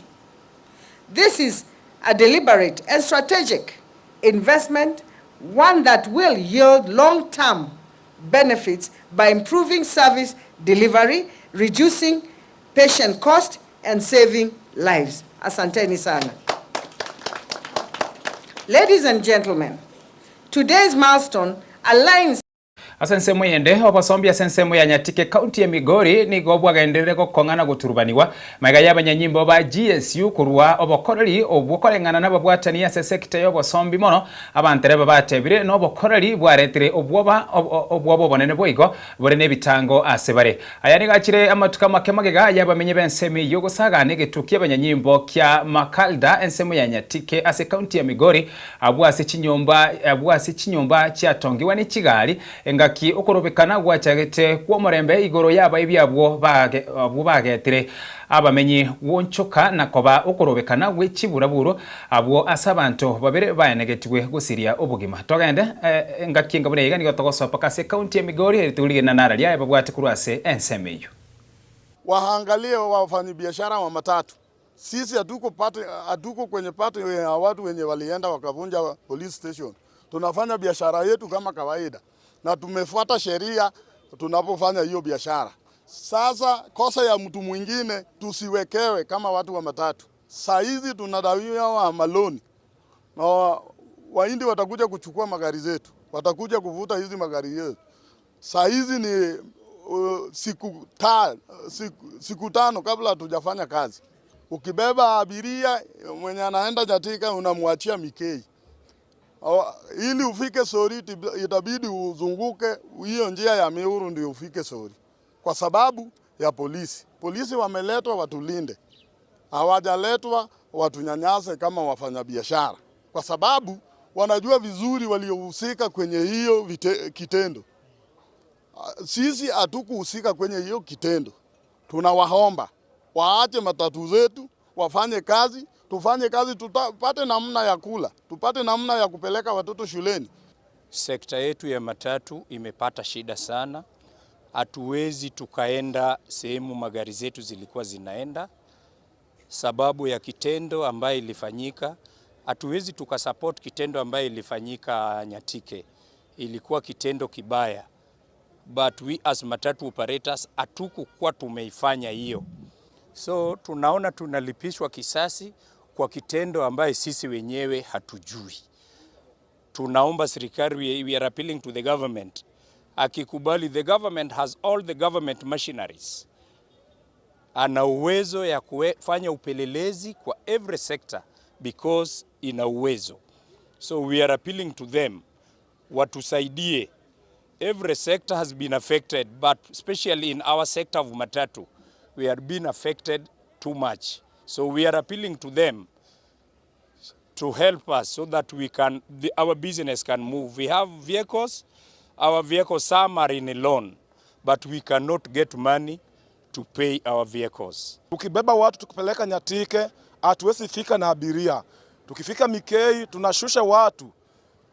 This is a deliberate and strategic investment, one that will yield long-term benefits by improving service delivery, reducing patient cost, and saving lives. Asanteni sana. Ladies and gentlemen, today's milestone aligns Asensemo yende obasombi asensemo ya Nyatike county ya Migori nigo bwagenderere gokong'ana goturubaniwa maiga y'abanyanyimbo ba GSU kurwa obokoreri obwokoreng'ana n'ababwatani ase sector y'obosombi mono abantereba batebire n'obokoreri bwaretire obwoba obwoba bonene boigo bore n'ebitango ase bare aya nigachire amatuka make magega y'abamenye b'ensemi yogosagana egetuki abanyanyimbo kya Makalda ensemo ya Nyatike ase county ya Migori abwase chinyomba chiatongiwa n'ekigali enga ki okorobekana gwachagete kwa murembe igoro yaba ibyabwo bagetire abamenyi wonchoka nakoba okorobekana gwechiburaburo abwo asabanto babere baenegetigwe gusiria obugima togende ngaki ngabure iga nigo togosopa kase county ya Migori erituligena nararia babwate kurwase ensemeyo. Waangalie wafanyabiashara wa matatu. Sisi hatuko kwenye pato ya watu wenye walienda wakavunja police station. Tunafanya biashara yetu kama kawaida na tumefuata sheria tunapofanya hiyo biashara. Sasa kosa ya mtu mwingine tusiwekewe kama watu wa matatu. Saa hizi tunadaiwa maloan na Wahindi watakuja kuchukua magari zetu, watakuja kuvuta hizi magari yetu. Saa hizi ni siku 5 kabla hatujafanya kazi. Ukibeba abiria mwenye anaenda Nyatike unamwachia Mikei. Ili ufike Sori itabidi uzunguke hiyo njia ya Miuru ndio ufike Sori, kwa sababu ya polisi. Polisi wameletwa watulinde, hawajaletwa watunyanyase kama wafanyabiashara, kwa sababu wanajua vizuri waliohusika kwenye hiyo kitendo. Sisi hatukuhusika kwenye hiyo kitendo. Tunawaomba waache matatu zetu, wafanye kazi, tufanye kazi, tupate namna ya kula, tupate namna ya kupeleka watoto shuleni. Sekta yetu ya matatu imepata shida sana. Hatuwezi tukaenda sehemu magari zetu zilikuwa zinaenda sababu ya kitendo ambayo ilifanyika. Hatuwezi tukasupport kitendo ambayo ilifanyika Nyatike. Ilikuwa kitendo kibaya. But we as matatu operators hatukukuwa tumeifanya hiyo. So tunaona tunalipishwa kisasi kwa kitendo ambaye sisi wenyewe hatujui. Tunaomba serikali, we are appealing to the government. Akikubali, the government has all the government machineries. Ana uwezo ya kufanya upelelezi kwa every sector because ina uwezo. So we are appealing to them watusaidie. Every sector has been affected, but especially in our sector of matatu, we are being affected too much. So we are appealing to them to help us so that our business can move. We have vehicles, our vehicles, some are in a loan, but we cannot get money to pay our vehicles. Tukibeba watu tukipeleka Nyatike, hatuwezi fika na abiria. Tukifika Mikei, tunashusha watu.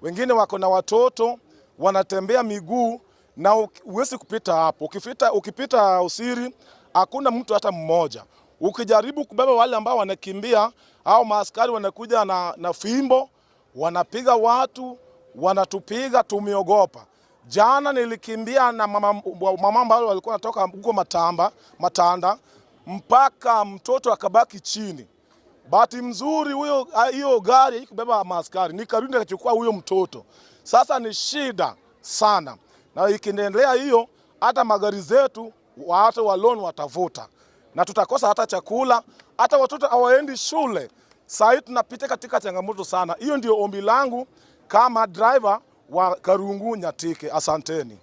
Wengine wako na watoto, wanatembea miguu na huwezi kupita hapo. Ukipita Osiri, hakuna mtu hata mmoja. Ukijaribu kubeba wale ambao wanakimbia, au maaskari wanakuja na fimbo, wanapiga watu, wanatupiga, tumeogopa. Jana nilikimbia na mama ambao walikuwa wanatoka huko Matanda, mpaka mtoto akabaki chini. Bahati mzuri hiyo gari haikubeba maaskari, nikarudi nikachukua huyo mtoto. Sasa ni shida sana. Na ikiendelea hiyo, hata magari zetu watu wa loan watavuta. Na tutakosa hata chakula, hata watoto hawaendi shule. Sasa hivi tunapita katika changamoto sana. Hiyo ndio ombi langu kama driver wa Karungu Nyatike. Asanteni.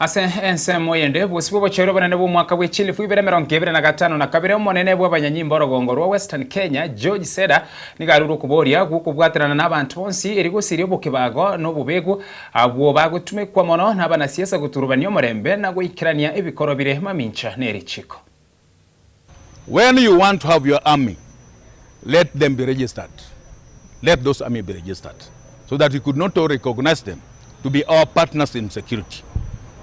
Ase ensemo yende busibo bochero banene bo mwaka w'echilifu ibere mirongo ibere na gatano na kabere omonene bw'abanyanyimbo orogongo rwa Western Kenya George Seda nigaruru kuboria gukubwatirana n'abantu bonsi erigosiria obokebago n'obubegu abwo bagutumikwa mono n'abanasiasa guturubania omorembe na goikerania ebikoro bire mamincha n'erichiko. When you want to have your army, let them be registered. Let those army be registered so that we could not all recognize them to be our partners in security.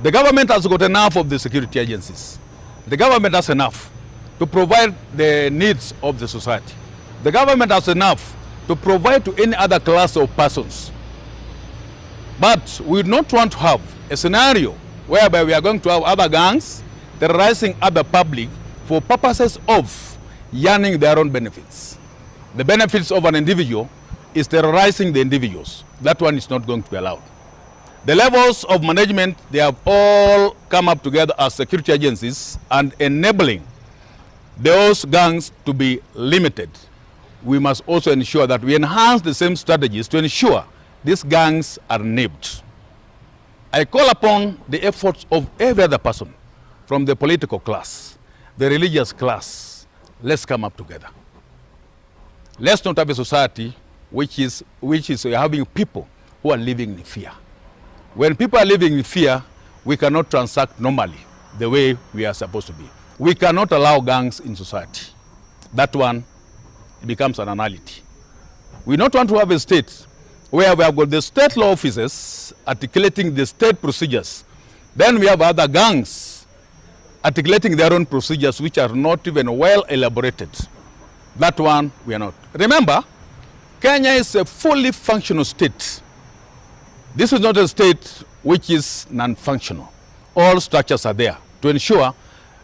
The government has got enough of the security agencies. The government has enough to provide the needs of the society. The government has enough to provide to any other class of persons. But we do not want to have a scenario whereby we are going to have other gangs terrorizing other public for purposes of yearning their own benefits. The benefits of an individual is terrorizing the individuals. That one is not going to be allowed. The levels of management, they have all come up together as security agencies and enabling those gangs to be limited. We must also ensure that we enhance the same strategies to ensure these gangs are nipped. I call upon the efforts of every other person from the political class, the religious class. Let's come up together. Let's not have a society which is having people who are living in fear. When people are living in fear, we cannot transact normally the way we are supposed to be. We cannot allow gangs in society. That one becomes an anality. We don't want to have a state where we have got the state law officers articulating the state procedures. Then we have other gangs articulating their own procedures which are not even well elaborated. That one we are not. Remember, Kenya is a fully functional state. This is not a state which is non-functional. All structures are there to ensure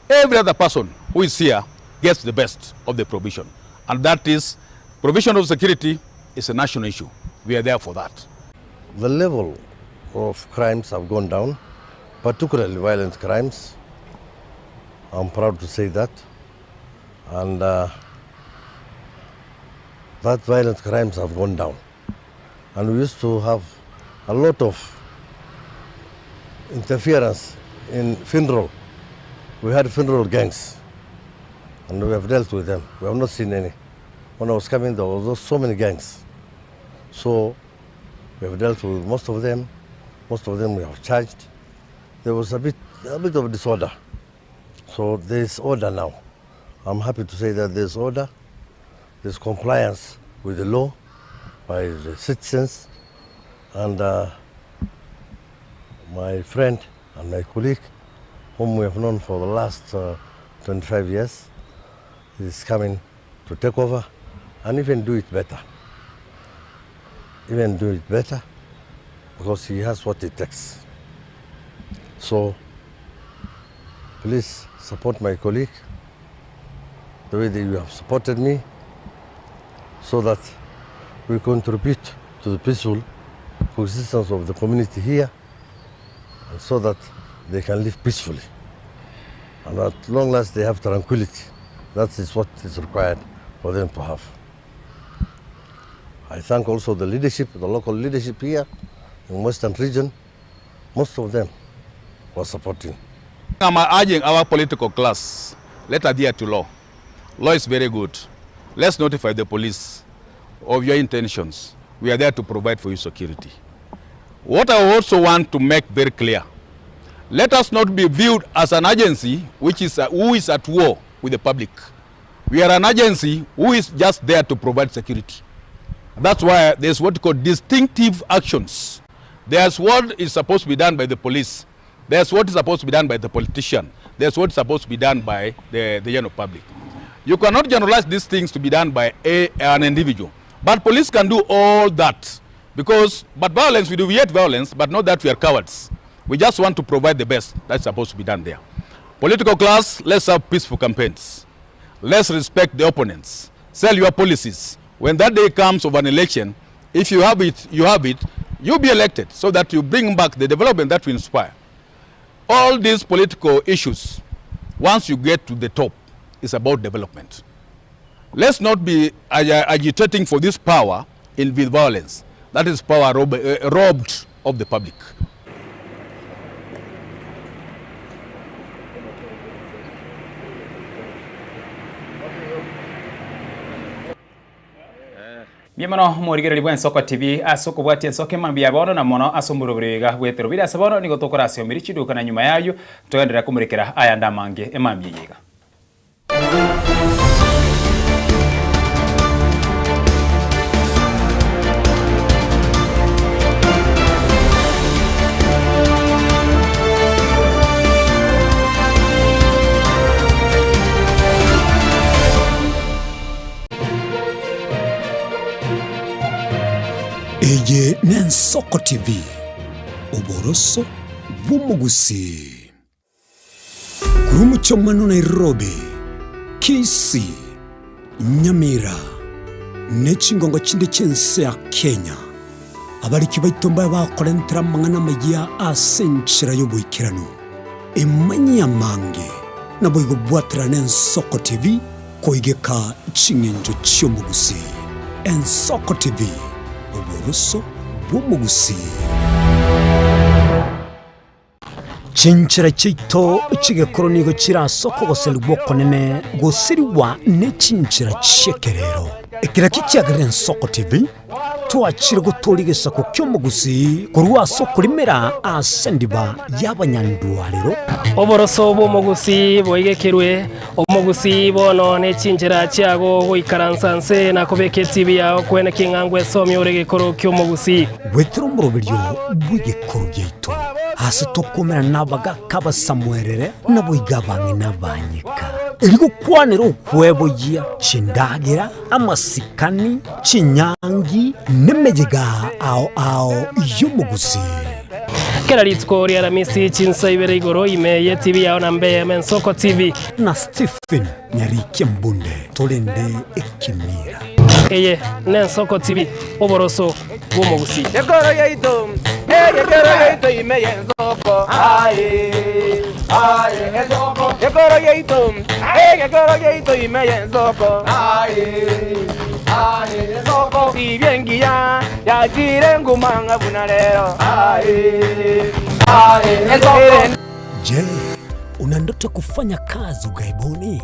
every other person who is here gets the best of the provision. And that is, provision of security is a national issue. We are there for that. The level of crimes have gone down, particularly violent crimes. I'm proud to say that. And that violent crimes have gone down. And we used to have a lot of interference in funeral. We had funeral gangs, and we have dealt with them. We have not seen any. When I was coming, there was so many gangs. So we have dealt with most of them. Most of them we have charged. There was a bit of disorder. So there is order now. I'm happy to say that there's order. There's compliance with the law by the citizens. And my friend and my colleague, whom we have known for the last 25 years, is coming to take over and even do it better. Even do it better because he has what it takes. So please support my colleague the way that you have supported me, so that we contribute to the peaceful coexistence of the community here, and so that they can live peacefully. And at long last they have tranquility. That is what is required for them to have. I thank also the leadership, the local leadership here in Western region. Most of them were supporting. I'm urging our political class, let's adhere to law. Law is very good. Let's notify the police of your intentions. We are there to provide for your security. What I also want to make very clear, let us not be viewed as an agency which is who is at war with the public. We are an agency who is just there to provide security. That's why there's what we call distinctive actions. There's what is supposed to be done by the police. There's what is supposed to be done by the politician. There's what is supposed to be done by the general public. You cannot generalize these things to be done by an individual. But police can do all that. But violence, we do hate violence, but not that we are cowards. We just want to provide the best that's supposed to be done there. Political class, let's have peaceful campaigns. Let's respect the opponents. Sell your policies. When that day comes of an election, if you have it, you have it, you'll be elected so that you bring back the development that we inspire. All these political issues, once you get to the top, is about development. Let's not be agitating for this power in with violence. That is power robbed of the public. Miemono morigereri bwa Ensoko TV asoko bwati Ensoko emambi ya bono na mono asomborobiriga bweterobira ase bono nigo tokorasio miri chiduka na nyuma yayo togenderera kumurekera aya ndamange emambi yiga. Eye n'Ensoko TV, oboroso bw'omugusi. Kurumucho mano Nairobi, Kisii, Nyamira, n'echingongo chinde chense ya Kenya. Abariki baitomba bakorentera mang'ana maya ase enchera y'oboikeranu. Emanya mange nabo igobwatera n'Ensoko TV koigeka ching'encho chi'omugusi. Ensoko TV, oboroso bw'omugusi. Chinchera chito chigekoro nigo chirasoko goserigwa okonene goseriwa ne chinchera chiekerero. Ekera kichiagera Ensoko TV Twachire guturigisa ku ky'omugusi kurwaso kulimera asendiba y'abanyandwariro. Oboroso bw'omugusi boigekirwe omugusi bono n'echinjera chiago goikaransa nse na kubeka etibi yao kwene king'angwe esomia ore gekoro ky'omugusi. Gwetera omoroberio bw'egekoro gyaito ase tokomera n'abagaka basamwerere naboiga bang'ina banyika erigokwanera okweboyia chindagira amasikani chinyangi n'emejega ao ao y'omugusi. Kera rituko ria Aramisi chinsa ibere igoro ime ye TV yao na Mbeya Mensoko TV na Stephen Nyarike Mbunde tolende ekimira eye Nensoko TV oboroso bw'omugusi. Ekoro yaito ekoro yaito ime yensoko aye aye ensoko ekoro yaito ekoro yaito ime yensoko aye aye ensoko ibyengiya yakire ngumanga buna lero aye aye ensoko. Je, una ndoto kufanya kazi ughaibuni?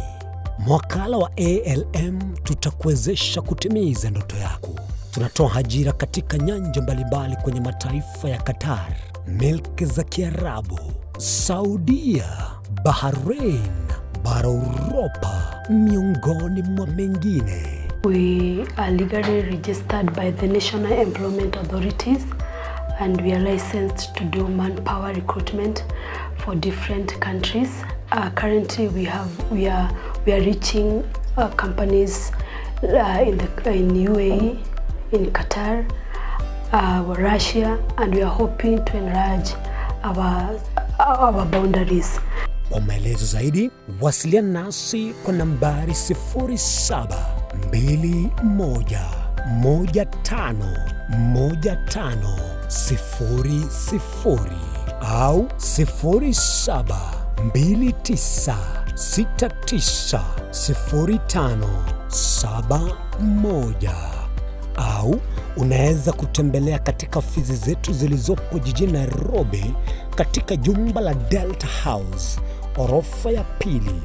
Mwakala wa ALM tutakuwezesha kutimiza ndoto yako. Tunatoa ajira katika nyanja mbalimbali kwenye mataifa ya Qatar, milki za Kiarabu, Saudia, Bahrain, bara Europa, miongoni mwa mengine. We are legally registered by the National Employment Authorities and we are licensed to do manpower recruitment for different countries. Currently we are reaching companies in UAE, in Qatar, Russia, and we are hoping to enlarge our boundaries. Kwa maelezo zaidi wasiliana nasi kwa nambari 0721151500 au 0729690571 au unaweza kutembelea katika ofisi zetu zilizopo jijini Nairobi katika jumba la Delta House, orofa ya pili,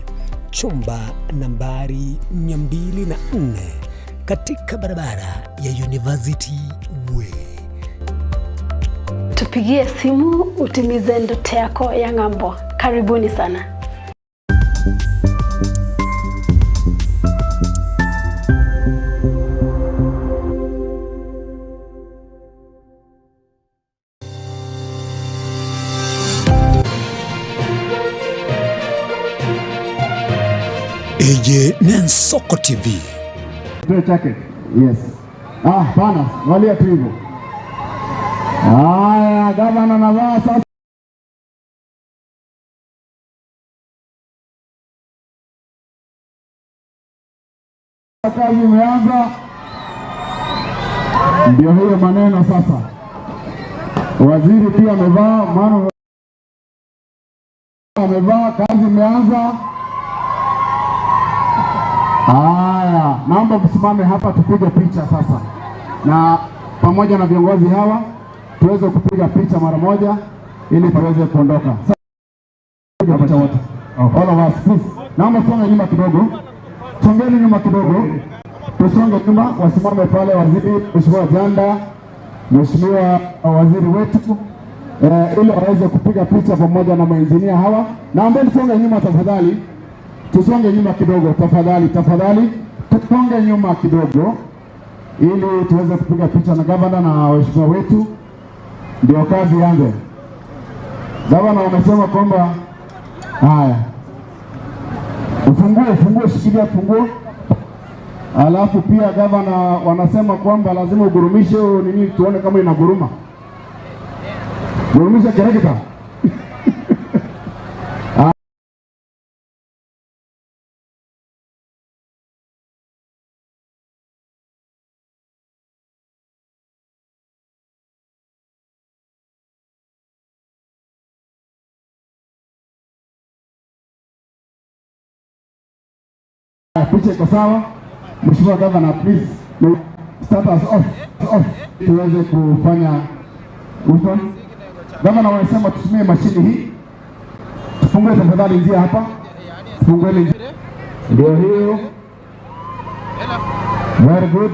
chumba nambari 204 katika barabara ya University Way. Tupigie simu utimize ndoto yako ya ng'ambo. Karibuni sana. Eye Nensoko TV. Chake. Yes. Ah, bana, walia tu hivyo. Haya, gavana navaa sasa. Kazi imeanza. Ndio hiyo maneno sasa. Waziri pia amevaa, maana amevaa, kazi imeanza. Haya, naomba msimame hapa tupige picha sasa. Na pamoja na viongozi hawa tuweze kupiga picha mara moja ili tuweze kuondoka. Piga picha wote. All of us please. Naomba songe nyuma kidogo. Songeni nyuma kidogo. Tusonge nyuma, wasimame pale waziri, Mheshimiwa Janda, Mheshimiwa waziri wetu, ili waweze kupiga picha pamoja na maengineer hawa. Naomba tusonge nyuma tafadhali. Tusonge nyuma kidogo tafadhali, tafadhali. Tusonge nyuma kidogo ili tuweze kupiga picha na gavana na waheshimiwa wetu. Ndio kazi ianze. Gavana wamesema kwamba haya. Ufunguo, funguo, shikilia funguo. Alafu pia gavana wanasema kwamba lazima ugurumishe nini tuone kama inaguruma. Gurumisha kerekita. Picha iko sawa. Mheshimiwa Governor, please start us off tuweze kufanya which one? Governor wanasema tutumie mashini hii. Tufungue tafadhali njia hapa. Fungueni njia. Ndio hiyo. Very good.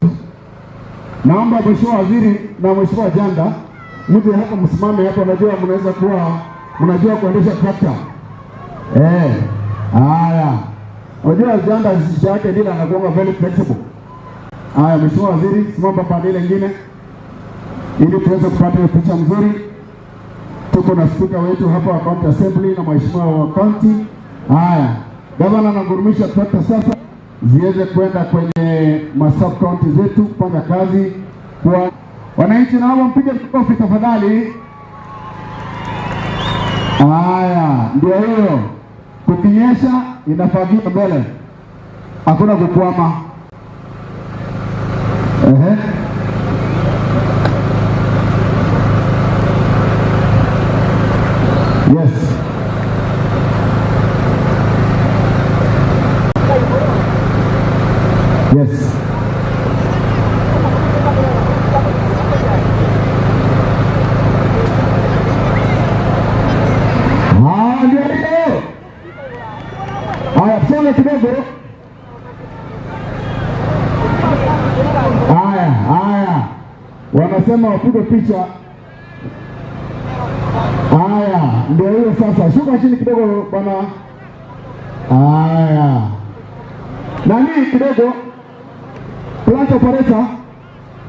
Naomba Mheshimiwa Waziri na Mheshimiwa Janda mje hapa, msimame hapa. Najua mnaweza kuwa mnajua kuendesha trakta. Haya. Unajua Janda shida yake ndilo anakuwa very flexible. Haya, Mheshimiwa Waziri, simama pande ile nyingine ili tuweze kupata hiyo picha mzuri. Tuko na spika wetu hapa wa County Assembly na mheshimiwa wa county. Haya, gavana anagurumisha trakta sasa ziweze kwenda kwenye ma sub county zetu kufanya kazi kwa wananchi. Naomba mpige makofi tafadhali. Haya, ndio hiyo. Kukinyesha inafagia mbele, hakuna kukwama. Ehe. Yes. Yes. Ndio hiyo. Haya, tusonge kidogo. Haya, haya. Wanasema wapige picha. Haya, ndio hiyo sasa. Shuka chini kidogo bwana. Haya. Nani kidogo? Plant operator.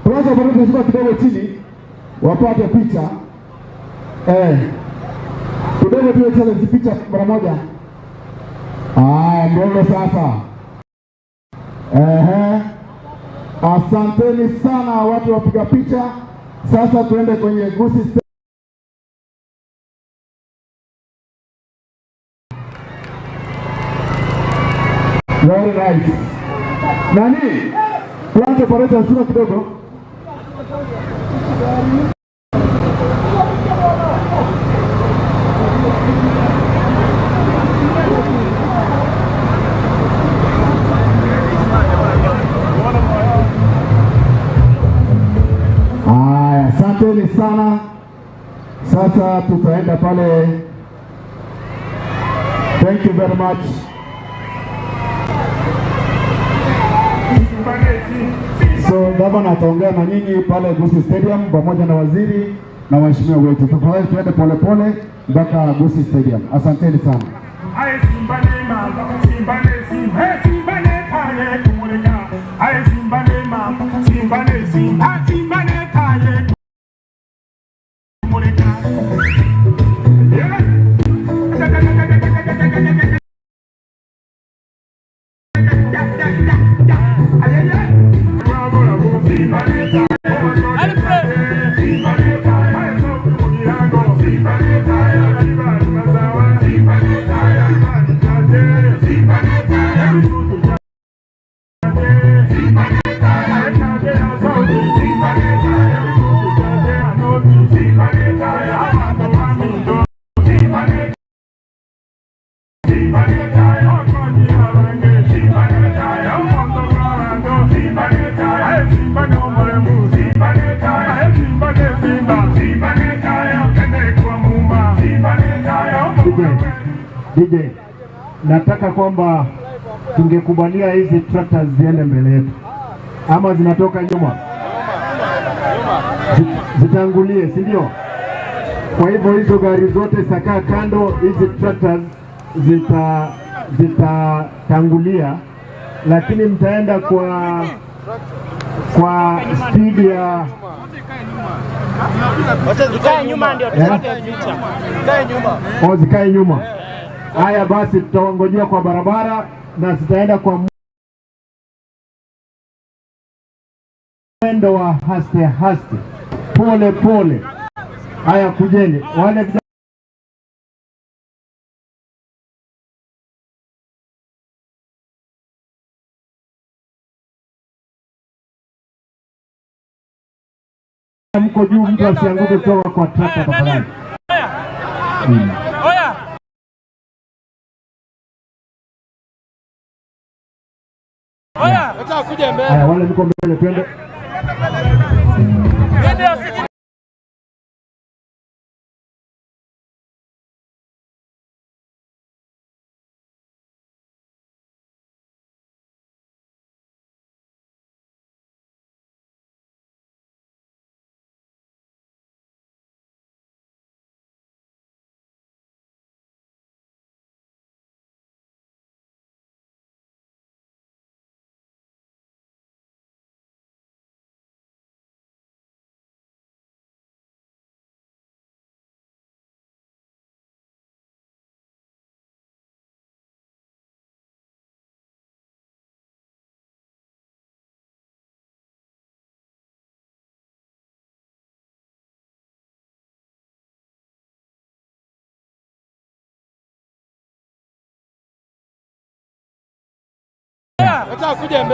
Plant operator shuka kidogo chini wapate picha. Kidogo tu challenge picha mara moja. Haya, ndio hiyo sasa. Asanteni sana watu wapiga picha. Sasa tuende kwenye Gusii. Very nice. Nani? Plant operator shuka kidogo. Haya, asanteni sana. Sasa tutaenda pale. Thank you very much. So gavana ataongea na nyinyi pale Gusii Stadium pamoja na waziri na waheshimiwa wetu. Tafadhali tuende pole pole mpaka Gusii Stadium. Asanteni sana. DJ, nataka kwamba tungekubalia hizi tractors ziende mbele yetu ama zinatoka nyuma, zitangulie, si ndio? Kwa hivyo hizo gari zote sakaa kando, hizi tractors zitatangulia, lakini mtaenda kwa speed ya zikae nyuma, ndio tupate picha. Zikae nyuma. Oh, zikae nyuma. Haya basi, tutawangojea kwa barabara na zitaenda kwa mwendo wa haste haste, pole pole. Haya, kujeni wale mko juu, mtu asianguke kutoka kwa trakta tafadhali. Haya, wale mko mbele twende.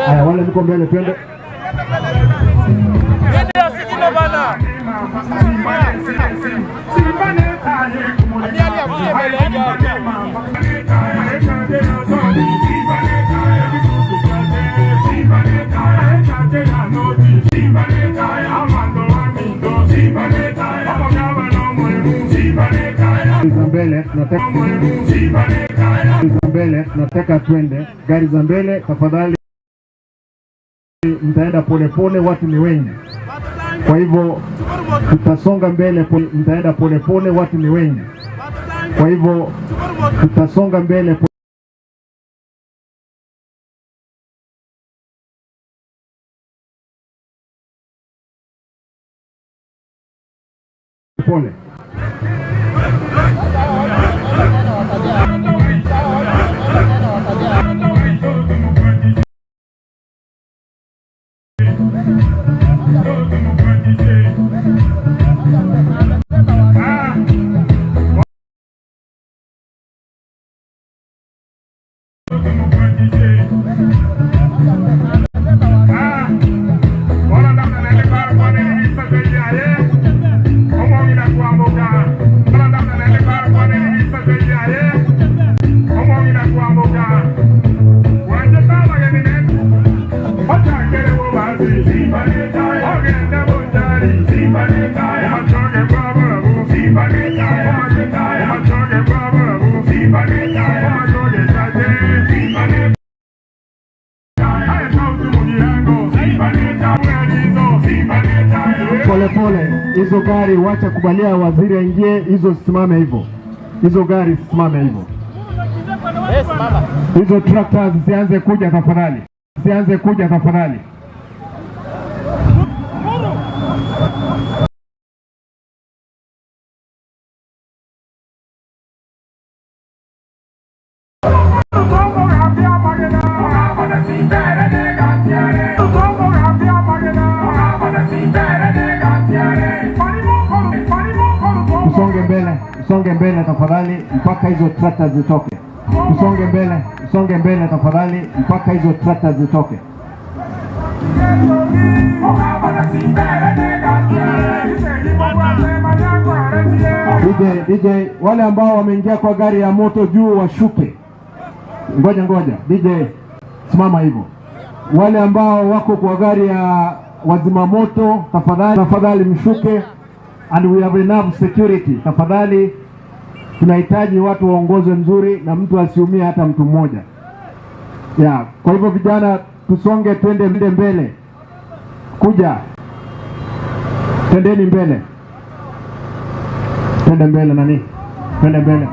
Haya, wale mko mbele twende. Za mbele nataka, za mbele nataka twende. Gari za mbele tafadhali, mtaenda polepole, watu ni wengi, kwa hivyo tutasonga mbele. Mtaenda polepole, watu ni wengi, kwa hivyo tutasonga mbele. Pole. Pole pole, hizo gari wacha kubalia waziri aingie, hizo zisimame hivyo, hizo gari zisimame hivyo, hizo tractors zianze kuja tafadhali, zianze kuja tafadhali. Usonge mbele, usonge mbele tafadhali mpaka hizo tractors zitoke. Usonge mbele, usonge mbele tafadhali mpaka hizo tractors zitoke. DJ, DJ, wale ambao wameingia kwa gari ya moto juu washuke. Ngoja ngoja, DJ simama hivyo. Wale ambao wako kwa gari ya wazima moto tafadhali, tafadhali mshuke. And we have enough security. Tafadhali tunahitaji watu waongozwe mzuri na mtu asiumie hata mtu mmoja. Yeah, kwa hivyo vijana tusonge twende mbele. Kuja. Twendeni mbele. Twende mbele nani? Twende mbele.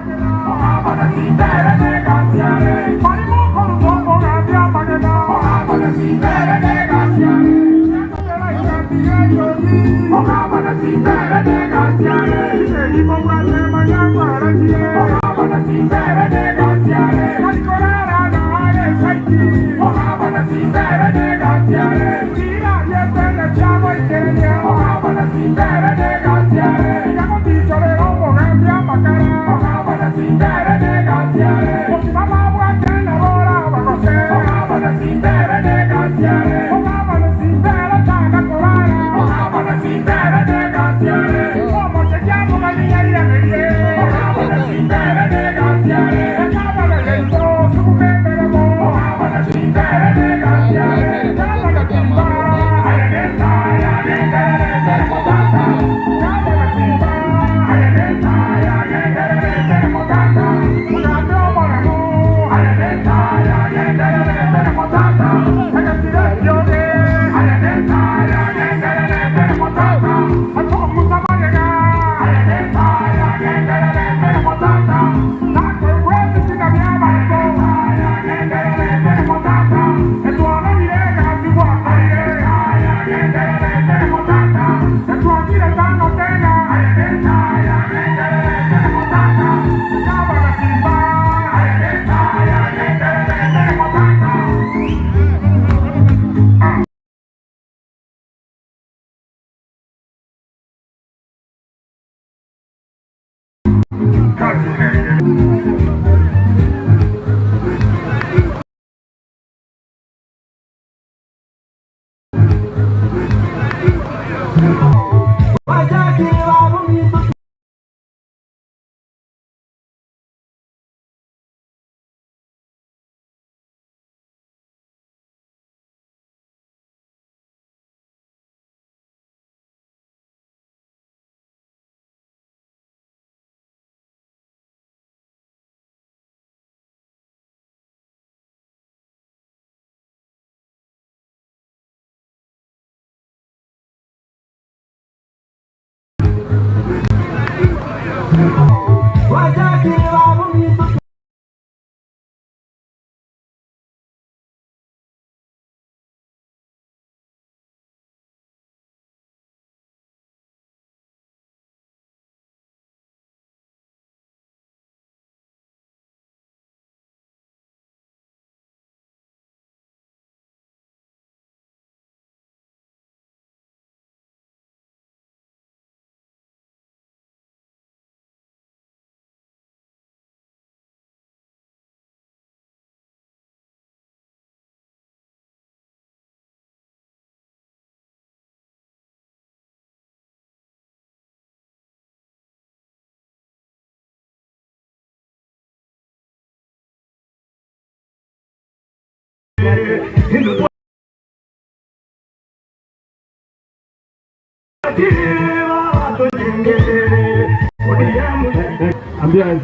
Ambia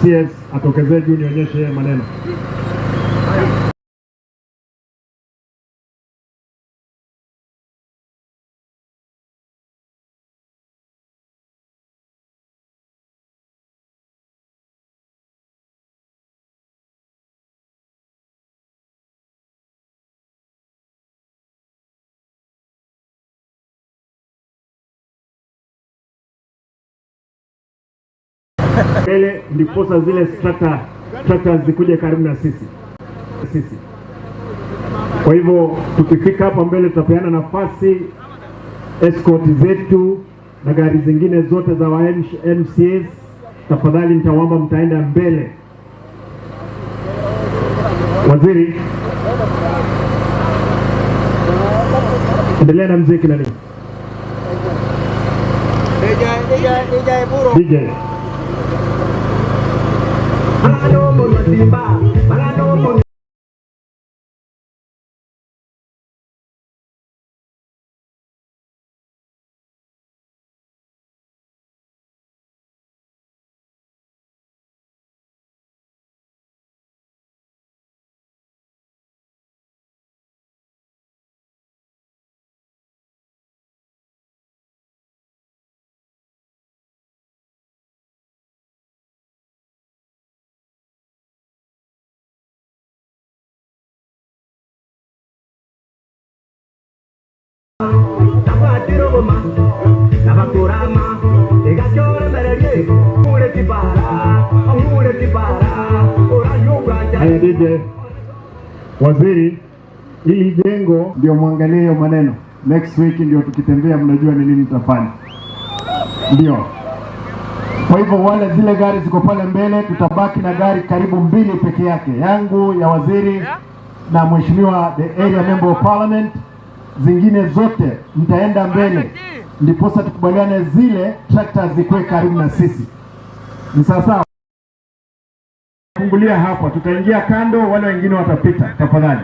CS atokezee juu nionyeshe maneno. Mbele ndiposa zile tractors zikuje karibu na sisi. Kwa hivyo tukifika hapa mbele tutapeana nafasi escort zetu na gari zingine zote za MCAs. Tafadhali nitawaomba mtaenda mbele. Waziri, endelea na mziki nani? DJ. Haya DJ, waziri, hili jengo ndio muangalie hiyo maneno. Next week ndio tukitembea mnajua ni nini tutafanya. Ndio. Kwa hivyo wale zile gari ziko pale mbele, tutabaki na gari karibu mbili peke yake, yangu ya waziri na mheshimiwa the area member of parliament. Zingine zote mtaenda mbele, ndiposa tukubaliane zile tractors zikuwe karibu na sisi. Ni sawa sawa? Fungulia hapa, tutaingia kando, wale wengine watapita. Tafadhali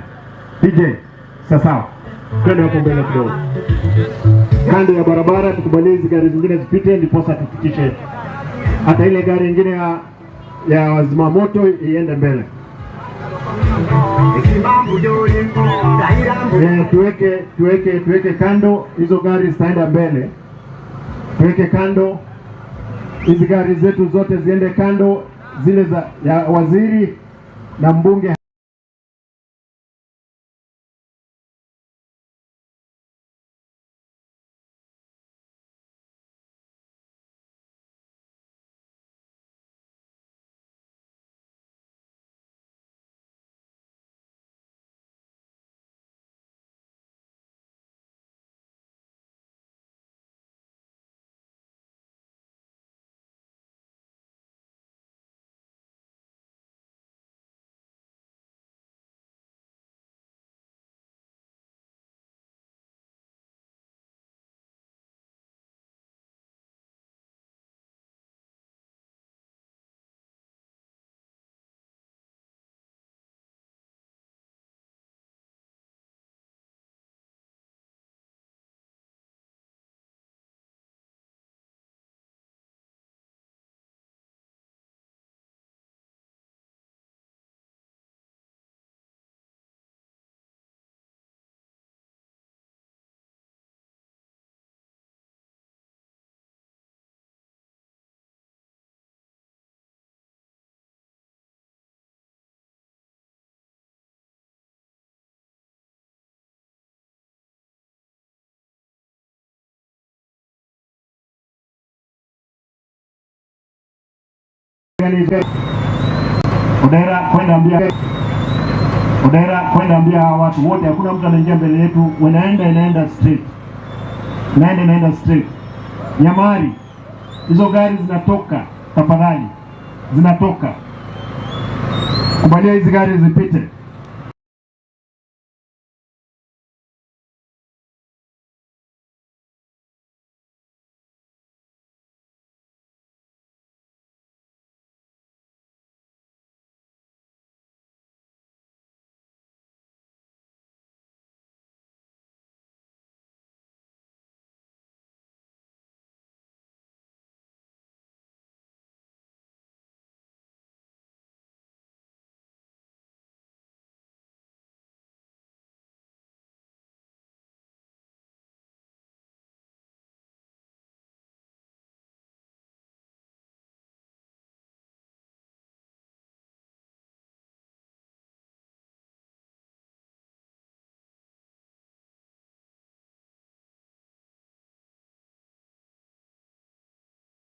DJ, sawa sawa, twende hapo mbele kidogo, kando ya barabara, tukubalie hizi gari zingine zipite, ndiposa tufikishe hata ile gari nyingine ya wazima moto iende mbele. Tuweke kando hizo gari zitaenda mbele. Tuweke kando hizi gari zetu zote ziende kando, zile za ya waziri na mbunge. Odera kwenda ambia Odera kwenda ambia hawa watu wote, hakuna mtu anaingia mbele yetu, wanaenda inaenda straight, inaenda inaenda straight. Nyamari, hizo gari zinatoka, tafadhali, zinatoka. Kubalia hizi gari zipite.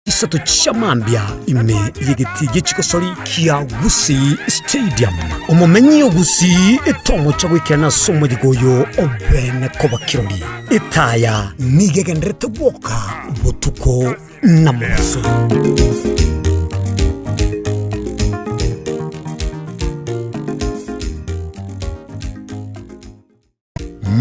Isato chamambia ime yegeti gechikosori kia Gusii Stadium omumenyi Gusii etomo chagwikena somo digoyo obene koba kirori etaya nigegenderete gwoka botuko na moso.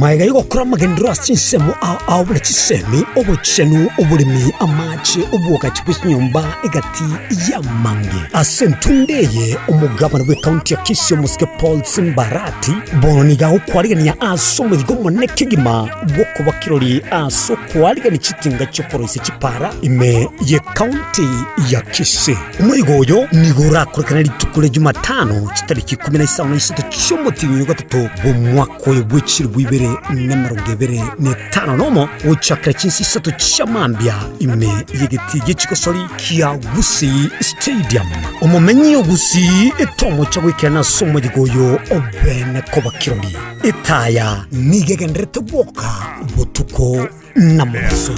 Maiga yogokora magendero asinsemo awabula chisemi obochenu obulimi amache obwokachi bw'enyomba egati ya mange asentundeye omugabana w'ekaunti ya Kisii Omusike Paul Simbarati bononiga okwarigania aso omuyigo nekigima bwokuba kirori aso kwarigani chitinga chokoroise chipara ime ye kaunti ya Kisii. Omuyigo oyo nigo orakorekana rituko ria Jumatano chitariki 15 chiomotinyi gatatu bw'omwaka oyo bw'echiri bwibere na 25 nomo uchakira chinsi isato chamambia ime yegeti gechikosori kia Gusii Stadium omumenyi Gusii etomo chagwikena somo digoyo obene koba kirori etaya nigegenderete gwoka botuko na moso.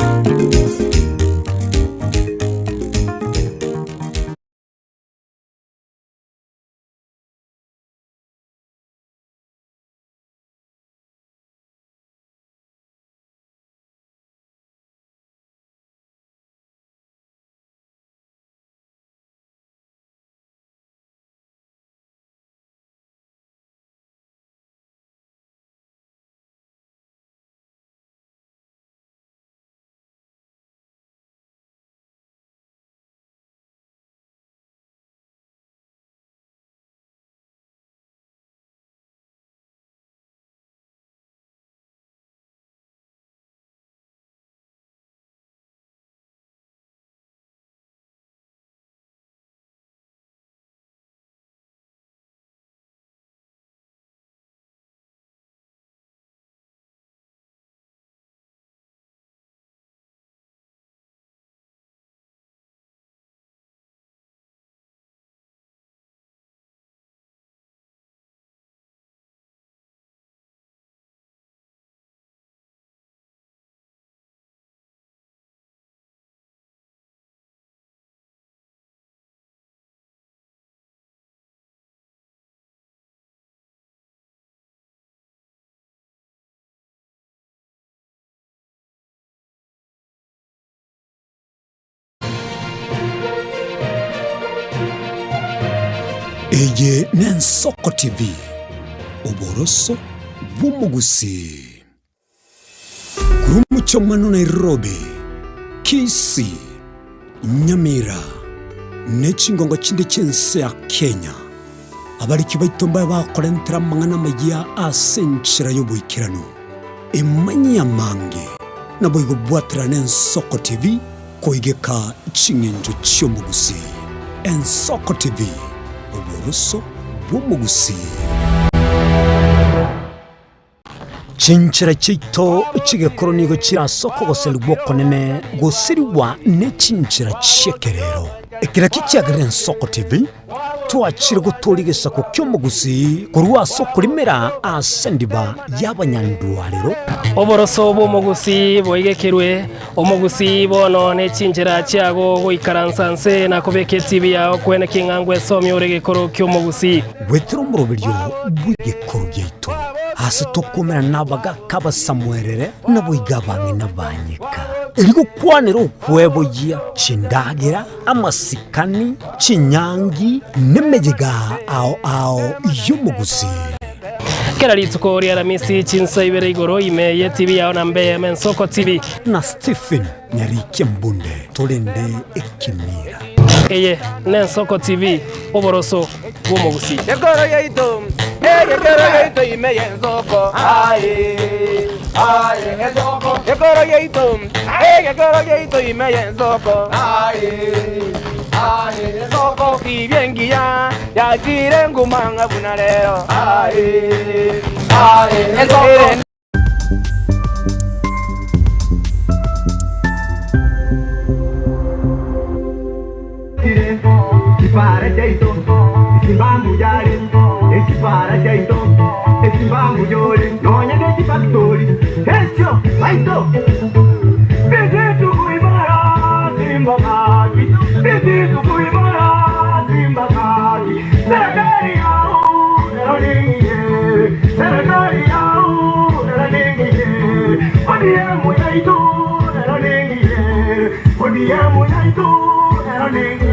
Eye Nensoko TV oboroso bw'omugusi kurumuchomano Nairobi, Kisii, Nyamira nechingongo chinde chense ya Kenya abariki baitomba bakorentera mangana maya asenchera y'obuikirano emanya mange nabo igobwatira Nensoko TV koigeka ching'encho chiomugusi. Ensoko TV oboroso bw'omugusi. Chinchera chito chigekoronigo chirasoko goserigwa okonene gosiriwa nechinchera chiekerero ekera kichiagere Ensoko TV Twachire gutori gisako ky'omugusi kurwaso kurimera asendiba y'abanyandwarero. Oboroso bw'omugusi bwoigekerwe omugusi bono nechinjera chiago goikaransa nse na kubeka etibi yao kwene king'angwe esomia ore gekoro ky'omugusi. Gwetera omoroberio bw'egekoro gyaito ase tokumera n'abagaka basamwerere naboiga bang'e nabanyeka erigokwanera okweboyia chindagira amasikani chinyangi nemejega ao ao y'omugusi. Kera rituko ria Aramisi chinsa ibere igoro ime ye TV yao na mbe Mensoko TV na Stephen Nyarike Mbunde tolende ekimira eye Nensoko TV oboroso bw'omugusi. Ekoro yaito ekoro yaito ime yensoko aye aye ensoko ekoro yaito ekoro yaito ime yensoko aye aye ensoko ibyengiya yajire ngumanga buna lero aye aye ensoko. Para jaito, simbangu yare, esi para jaito, simbangu yore, nonya de factory, hecho, baito. Beze tu kuibara, simba magi, beze tu kuibara, simba magi. Serikali yao, neraninge, serikali yao, neraninge. ODM yaito, neraninge, ODM yaito, neraninge.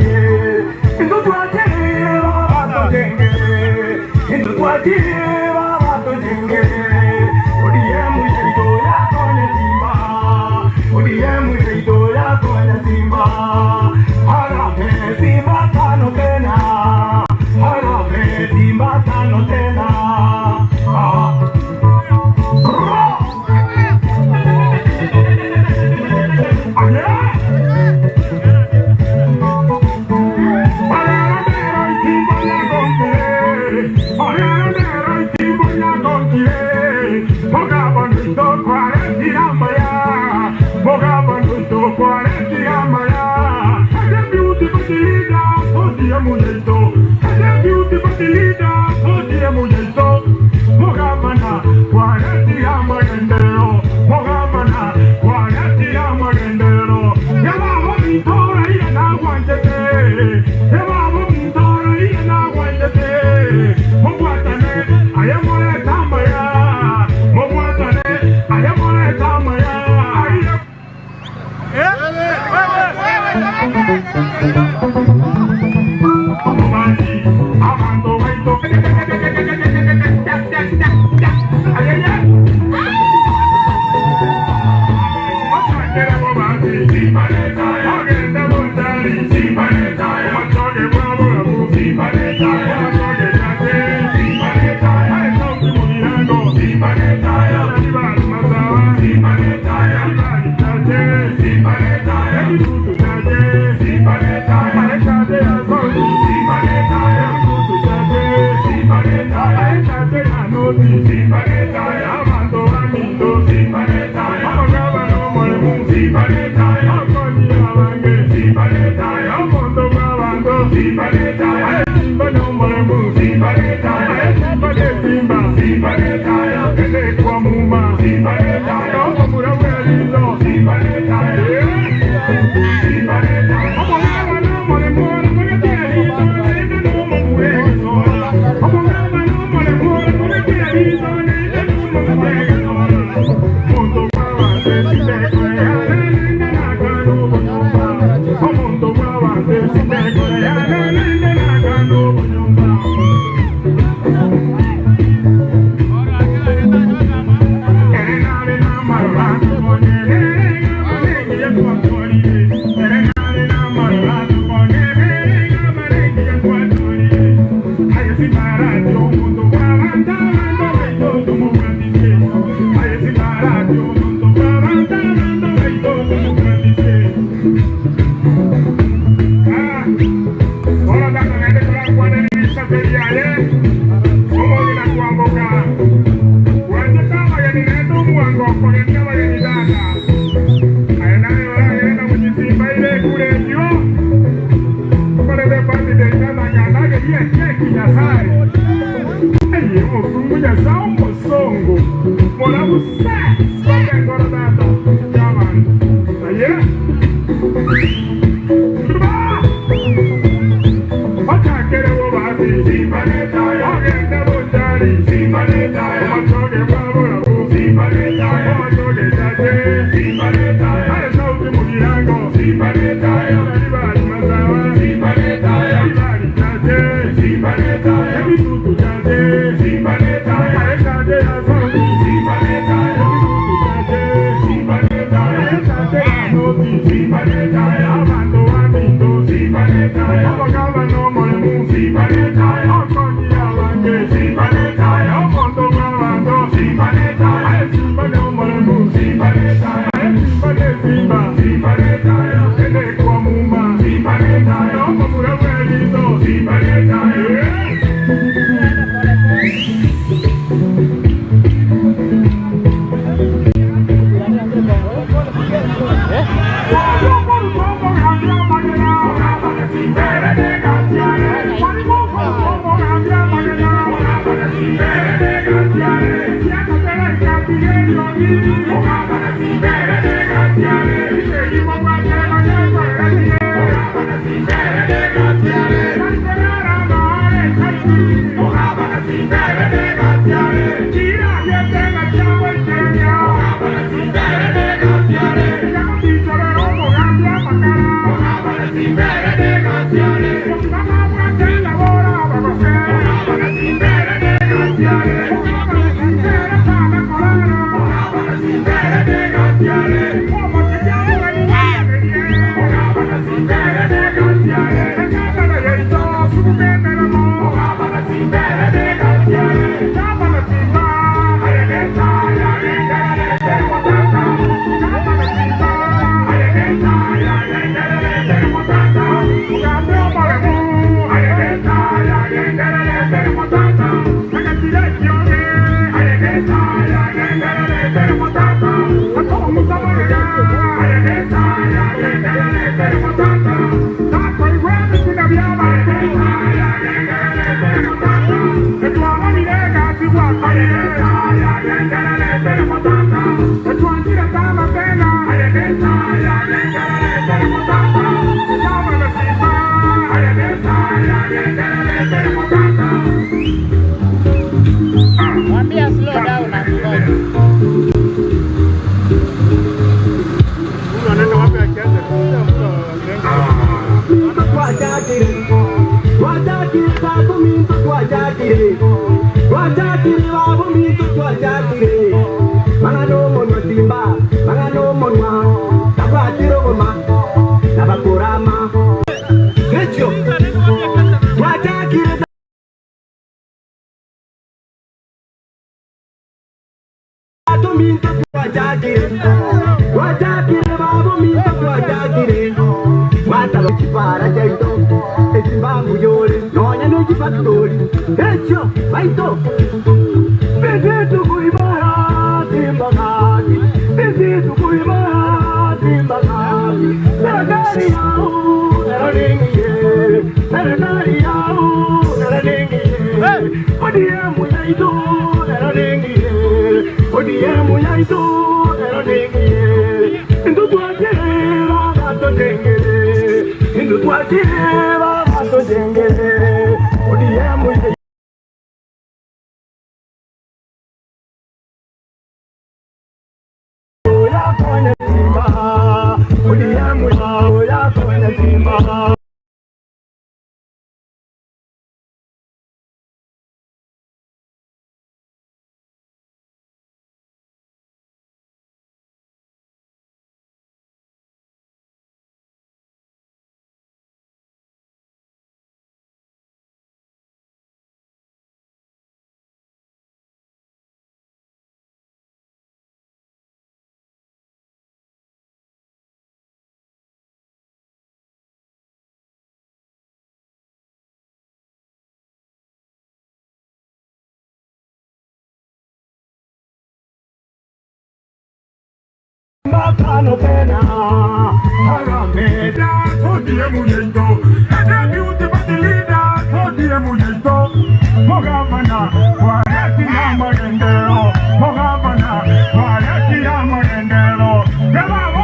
Mwambia slow down na ngoja.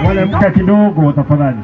Wale mka kidogo tafadhali.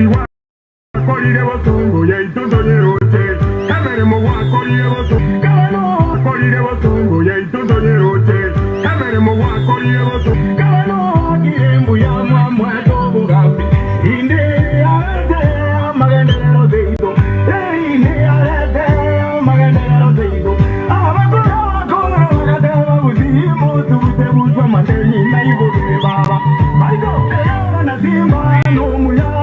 Wakorire bosungu yaitoto nyeroche Kameremo wakorire bosungu Kabano wakorire bosungu yaitoto nyeroche Kameremo wakorire bosungu Kabano kirembu ya mwamweto bugambi Inde arete magenderero zeito Inde arete magenderero zeito Abakora bakora bakateba buzimu Tubute buzwa mandenyi na ibube baba Maiko eyora na simba no muya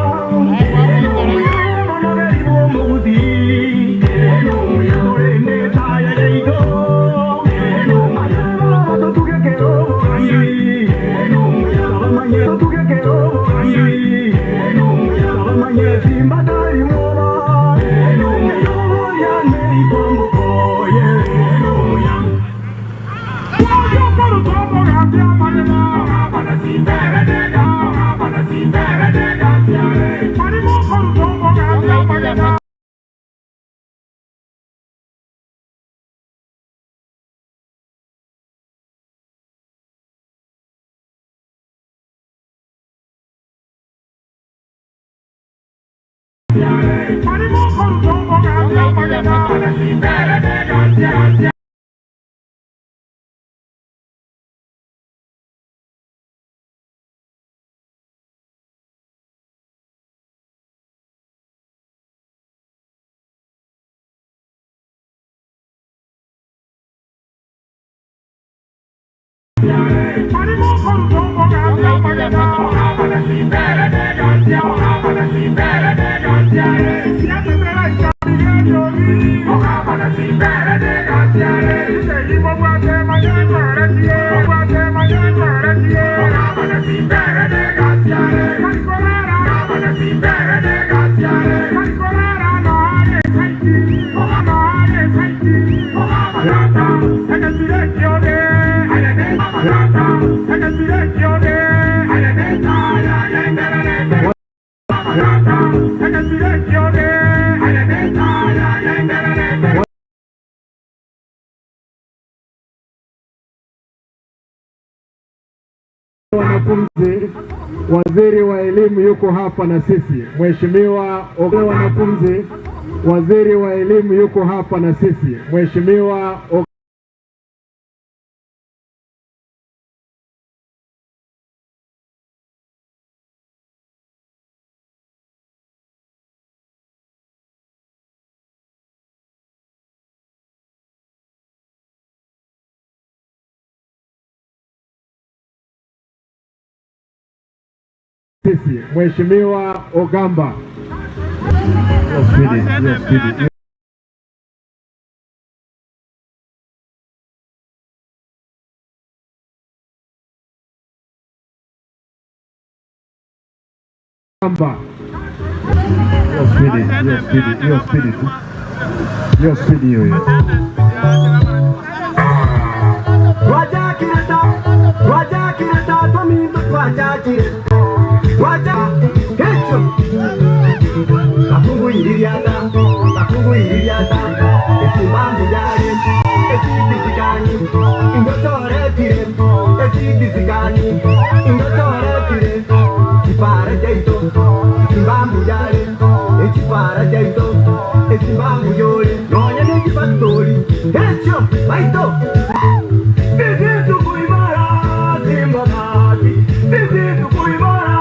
Wanafunzi, waziri wa elimu yuko hapa na sisi. Mheshimiwa wanafunzi, waziri wa elimu yuko hapa na sisi. Mheshimiwa sisi, Mheshimiwa Ogamba. Yes, Ogamba. Hiyo spidi hiyo hiyo. Waja kecho Bakungu iriata, bakungu iriata Esimbambu yare, esitisikani Indotore tire, esitisikani Indotore tire Chipara jaito, esimbambu yare Echipara jaito, esimbambu yore Nonya neki pastori, kecho, baito Sisi tukuimara, simba kati Sisi tukuimara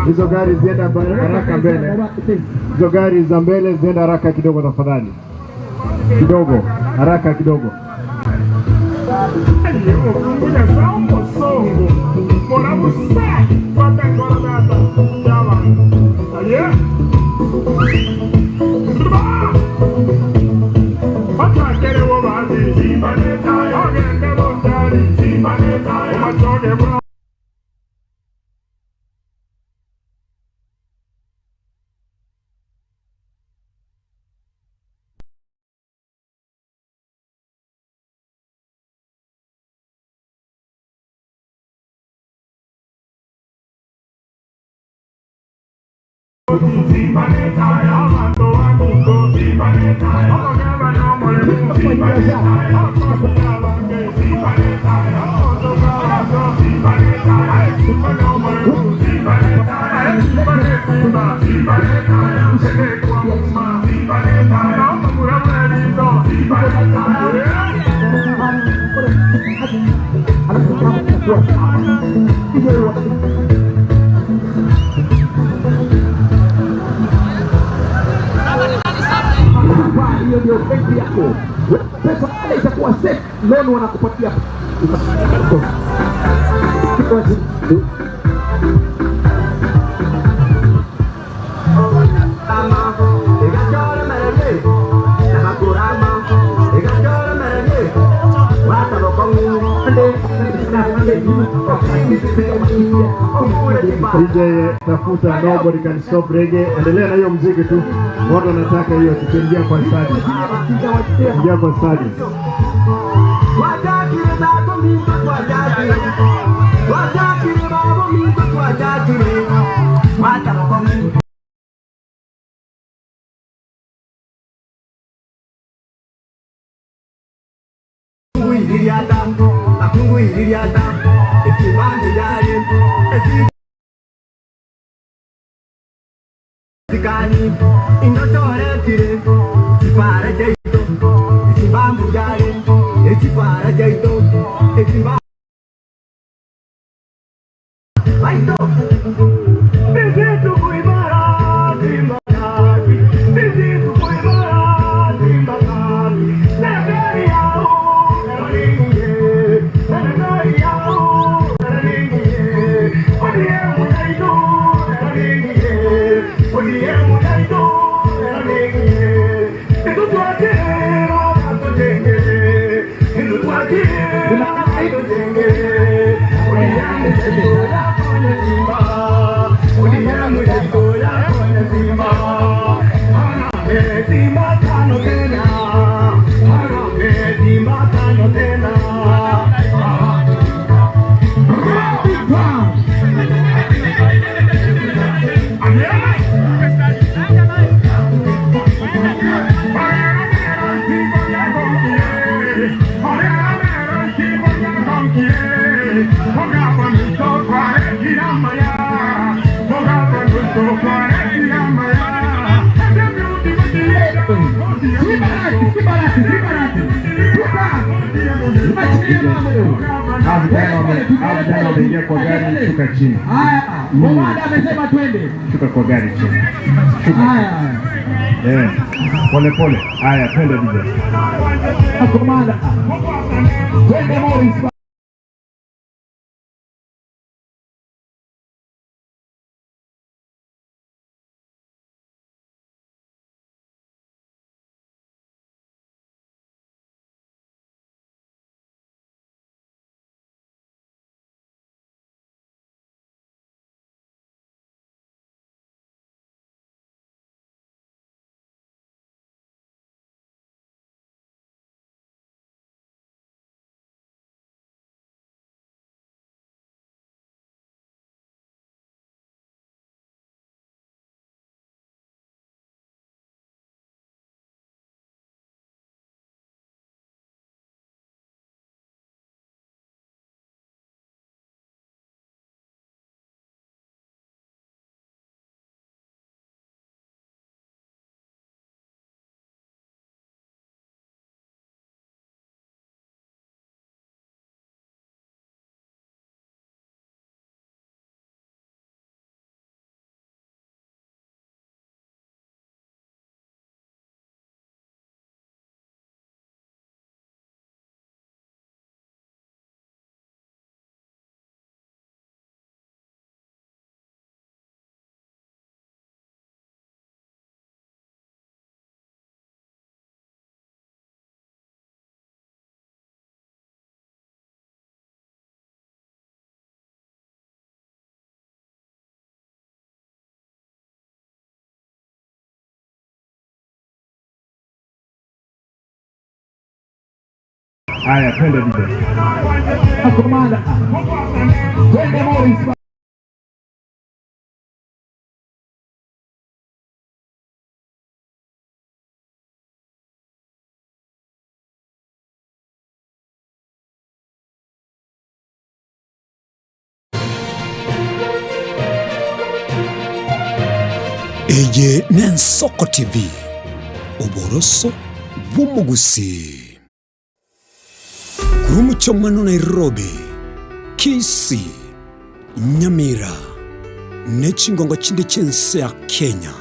Hizo gari zienda haraka mbele. Hizo gari za mbele zienda haraka kidogo tafadhali. Kidogo, haraka kidogo. Hiyo ndio benki yako. Pesa pale itakuwa safe, loan wanakupatia. DJ tafuta nobody can stop reggae. Endelea na hiyo muziki tu. Watu wanataka hiyo, tukiingia kwa stadi. Ingia kwa stadi. Yeah. Vijana wameingia kwa gari, shuka chini. Haya, Komanda amesema twende. Shuka kwa gari chini. Shuka. Haya. Pole pole. Haya, twende vijana. Komanda. Twende Morris. Haya, twende vijana. Komanda. Twende Morris. Eye n'Ensoko TV, oboroso bw'omugusi. Kurumucho mwano Nairobi, Kisii, Nyamira, n'echingongo chinde chense ya Kenya.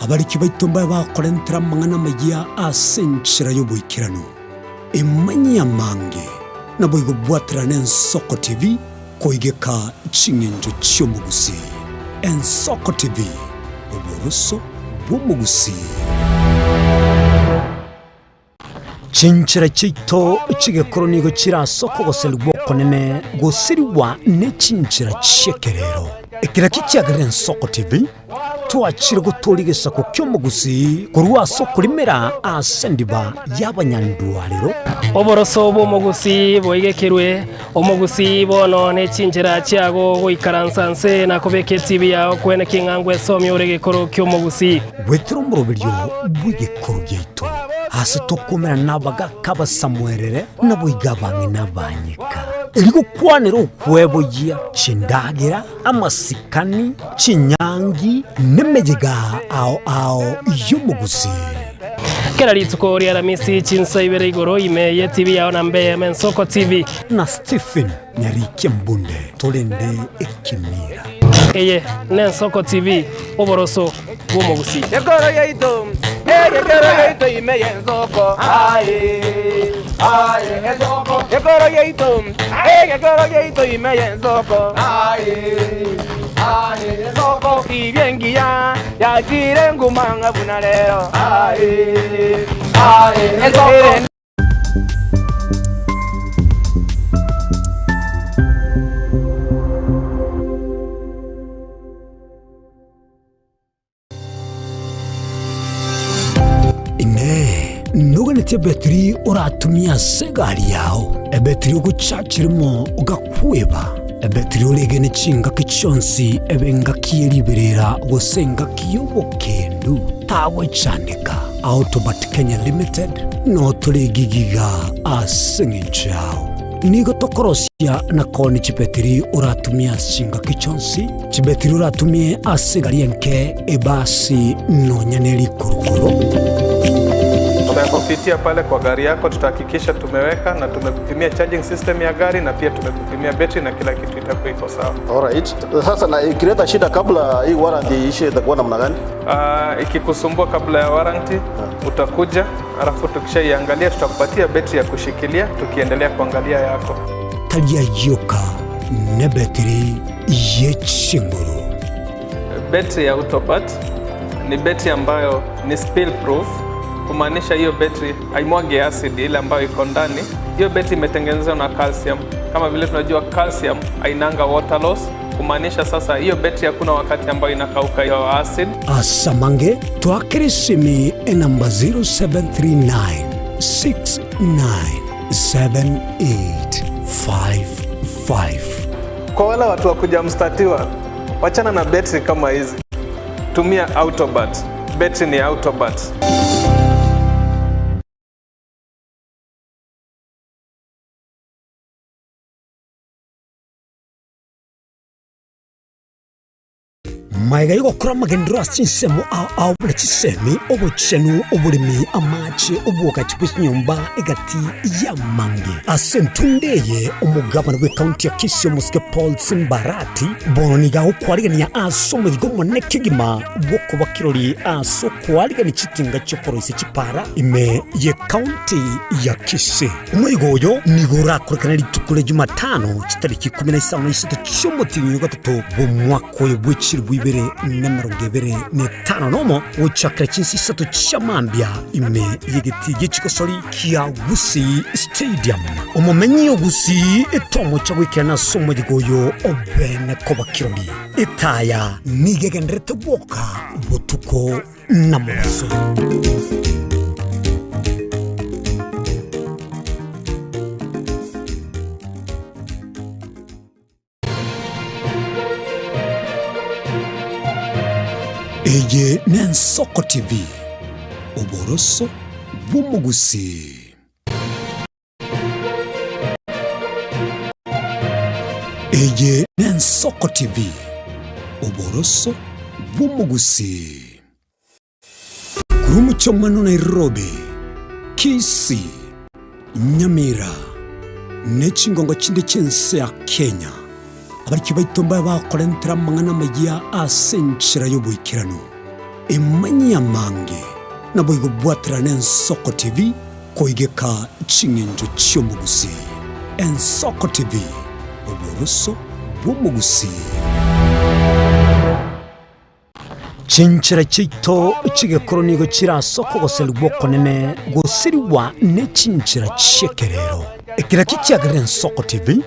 Abariki baitomba bakorentera mang'ana maya ase enchera y'oboikeranu. Emanya mange naboigo bwatera n'Ensoko TV koigeka ching'encho chi'omogusi. Ensoko TV, oboroso bw'omogusi. Chinchira chito chigekoronigo chirasoko goselibwoko nene gosiriwa ne chinchira chiekerero. Ekira kichiagere Ensoko TV twachire gotorigesako ky'omogusi korwa ase okorimera ase endiba y'abanyandwarero. Oboroso bw'omogusi boigekerwe omogusi bono ne chinchira chiago goikaransa nse na kobeka etibi yao kwene king'angwe esomia ore gekoro ky'omogusi. Gwetera omoroberio bw'egekoro giaito ase tokomera n'abagaka basamwerere naboiga abang'e n'abanyeka erigokwanera okweboyia chindagira amasikani chinyangi n'emeyega ao ao y'omogusi. Kera rituko ria Aramisi chinsa ibere igoro ime ye TV yao na mbe Ensoko TV na Stephen Nyarike Mbunde tolende ekimira. Eye n'Ensoko TV oboroso bw'omogusi. Ekoro yaito ekoro yaito ime y'Ensoko. Aye aye Ensoko. Ekoro yaito ekoro yaito ime y'Ensoko. Aye aye Ensoko. Ibyengiya yakire ngumanga buna lero. Aye aye Ensoko. Origeretie betiri ũratumia segari yao ebetiri ũgũchachirimo ũgakwĩba ebetiri ũrĩgene chingaki chonsi ebengaki eliberera gũsengaki yobokendu tawechandika Autobat Kenya Limited no tũrĩgigiga aseng'encho yao nigo tokorosia na koni chibetiri ũratumia chingaki chonsi chibetiri ũratumie asegari enke ebasi nonyaneri kurukuru. Tutakupitia pale kwa gari yako, tutahakikisha tumeweka na tumekupimia charging system ya gari na pia tumekupimia betri na kila kitu itakuwa iko sawa. Alright. Sasa na ikileta shida kabla hii warranty iishe itakuwa namna gani? Ikikusumbua kabla ya warranty utakuja, alafu tukishaiangalia tutakupatia betri ya kushikilia tukiendelea kuangalia yako. Talia yoka ne betri yechinguru. Betri ya Autobat ni betri ambayo ni spill proof, kumaanisha hiyo betri haimwagi acid ile ambayo iko ndani. Hiyo betri imetengenezwa na calcium. Kama vile tunajua calcium hainanga water loss, kumaanisha sasa hiyo betri hakuna wakati ambayo inakauka hiyo acid. Asamange twakirisimi namba 0739 697855. Kwa wale watu wa kuja mstatiwa, wachana na betri kama hizi. Tumia Autobat. Betri ni Autobat. Maiga yogokora magendero asinsemo ao chisemi obochenu obulimi amache obuokachi bw'enyomba egati ya mange asentundeye omugabana w'ekaunti ya Kisii Musike Paul Simbarati bono niga okwarigania asomo yigomo nekigima bwokuba kirori aso kwarigani chitinga chokoroise chipara ime ye kaunti ya Kisii. Omwigo oyo nigo orakorekana rituko ria Jumatano chitariki 15 chiomotinyi gatatu bw'omwaka oyo bw'echiri bwibere na 25 nomo uchakira chinsi isatu chamambia ime yegeti gechikosori kia Gusii Stadium. Omumenyi Gusii etomo chagwikirana somo jigoyo obene koba kirori itaya nigegenderete bwoka botuko na moso. Eye Nensoko TV, oboroso bw'omugusi. Eye Nensoko TV, oboroso bw'omugusi. Kurumuchomano Nairobi, Kisii, Nyamira, nechingongo chinde chense ya Kenya. Abariki baitomba bakorentera mangana magia asenchira yobuikirano emanya mange nabo igobwatira Nensoko TV koigeka chingenjo chiomugusi. Ensoko TV, oboroso bw'omugusi. Chinchira chito chigekoronigo chirasoko goselibwokonene gosiriwa ne chinchira chiekerero ekira kichiagere Ensoko TV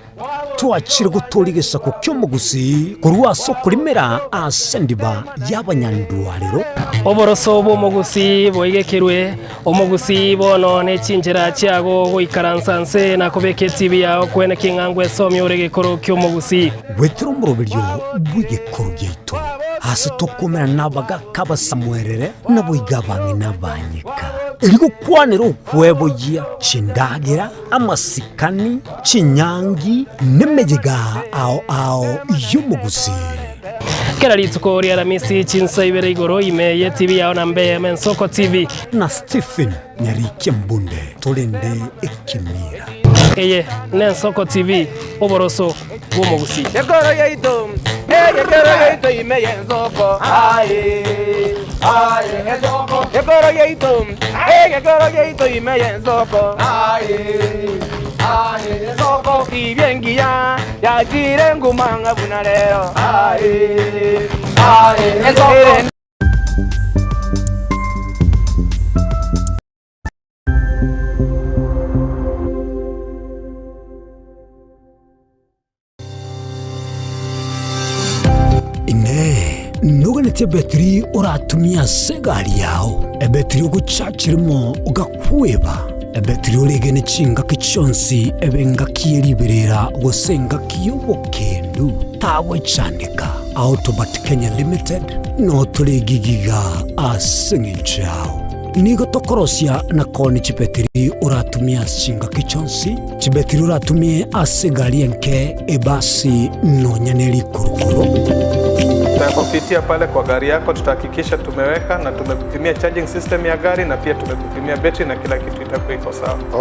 twachire guturigisa ku kyomugusi kurwaso kurimera asendiba y'abanyandwariro. Oboroso bw'omugusi boigekirwe omugusi bono nechinjira chiago goikaransa nse na kubeka TV yao kwene king'angwe somi oregekoro kyomugusi wetero omoroberio bw'egekoro gyaito hasi tokumera n'abagaka basamwerere naboiga bang'ina banyika erigokwanera okweboyia chindagira amasikani chinyangi nemejega ao ao y'omugusi. Kera rituko ria Aramisi chinsa ibere igoro ime ye TV yao na mbe Mensoko TV na Stephen Nyarike Mbunde tolende ekimira. Eye Nensoko TV oboroso bw'omugusi. Ekoro yaito ekoro yaito ime yensoko aye aye ensoko ekoro yaito ekoro yaito ime yensoko aye aye ensoko ibyengiya yajire ngumanga buna lero aye aye ensoko. Ine Nuganetie betiri ũratumia ase egari yao, ebetiri ogochachirimo ogakweba, ebetiri oregene chingaki chionsi ebe engaki eriberera gose engaki y'obokendu tagwechandika. Autobat Kenya Limited no tũrĩgigiga ase ng'encho yao. Nigo tokorosia na koni chibetiri ũratumia chingaki chionsi, chibetiri ũratumie ase egari enke, ebasi nonya na erikorokoro. Tutakupitia pale kwa gari yako, tutahakikisha tumeweka na tumekupimia charging system ya gari na pia tumekupimia betri na kila kitu itakuwa iko sawa.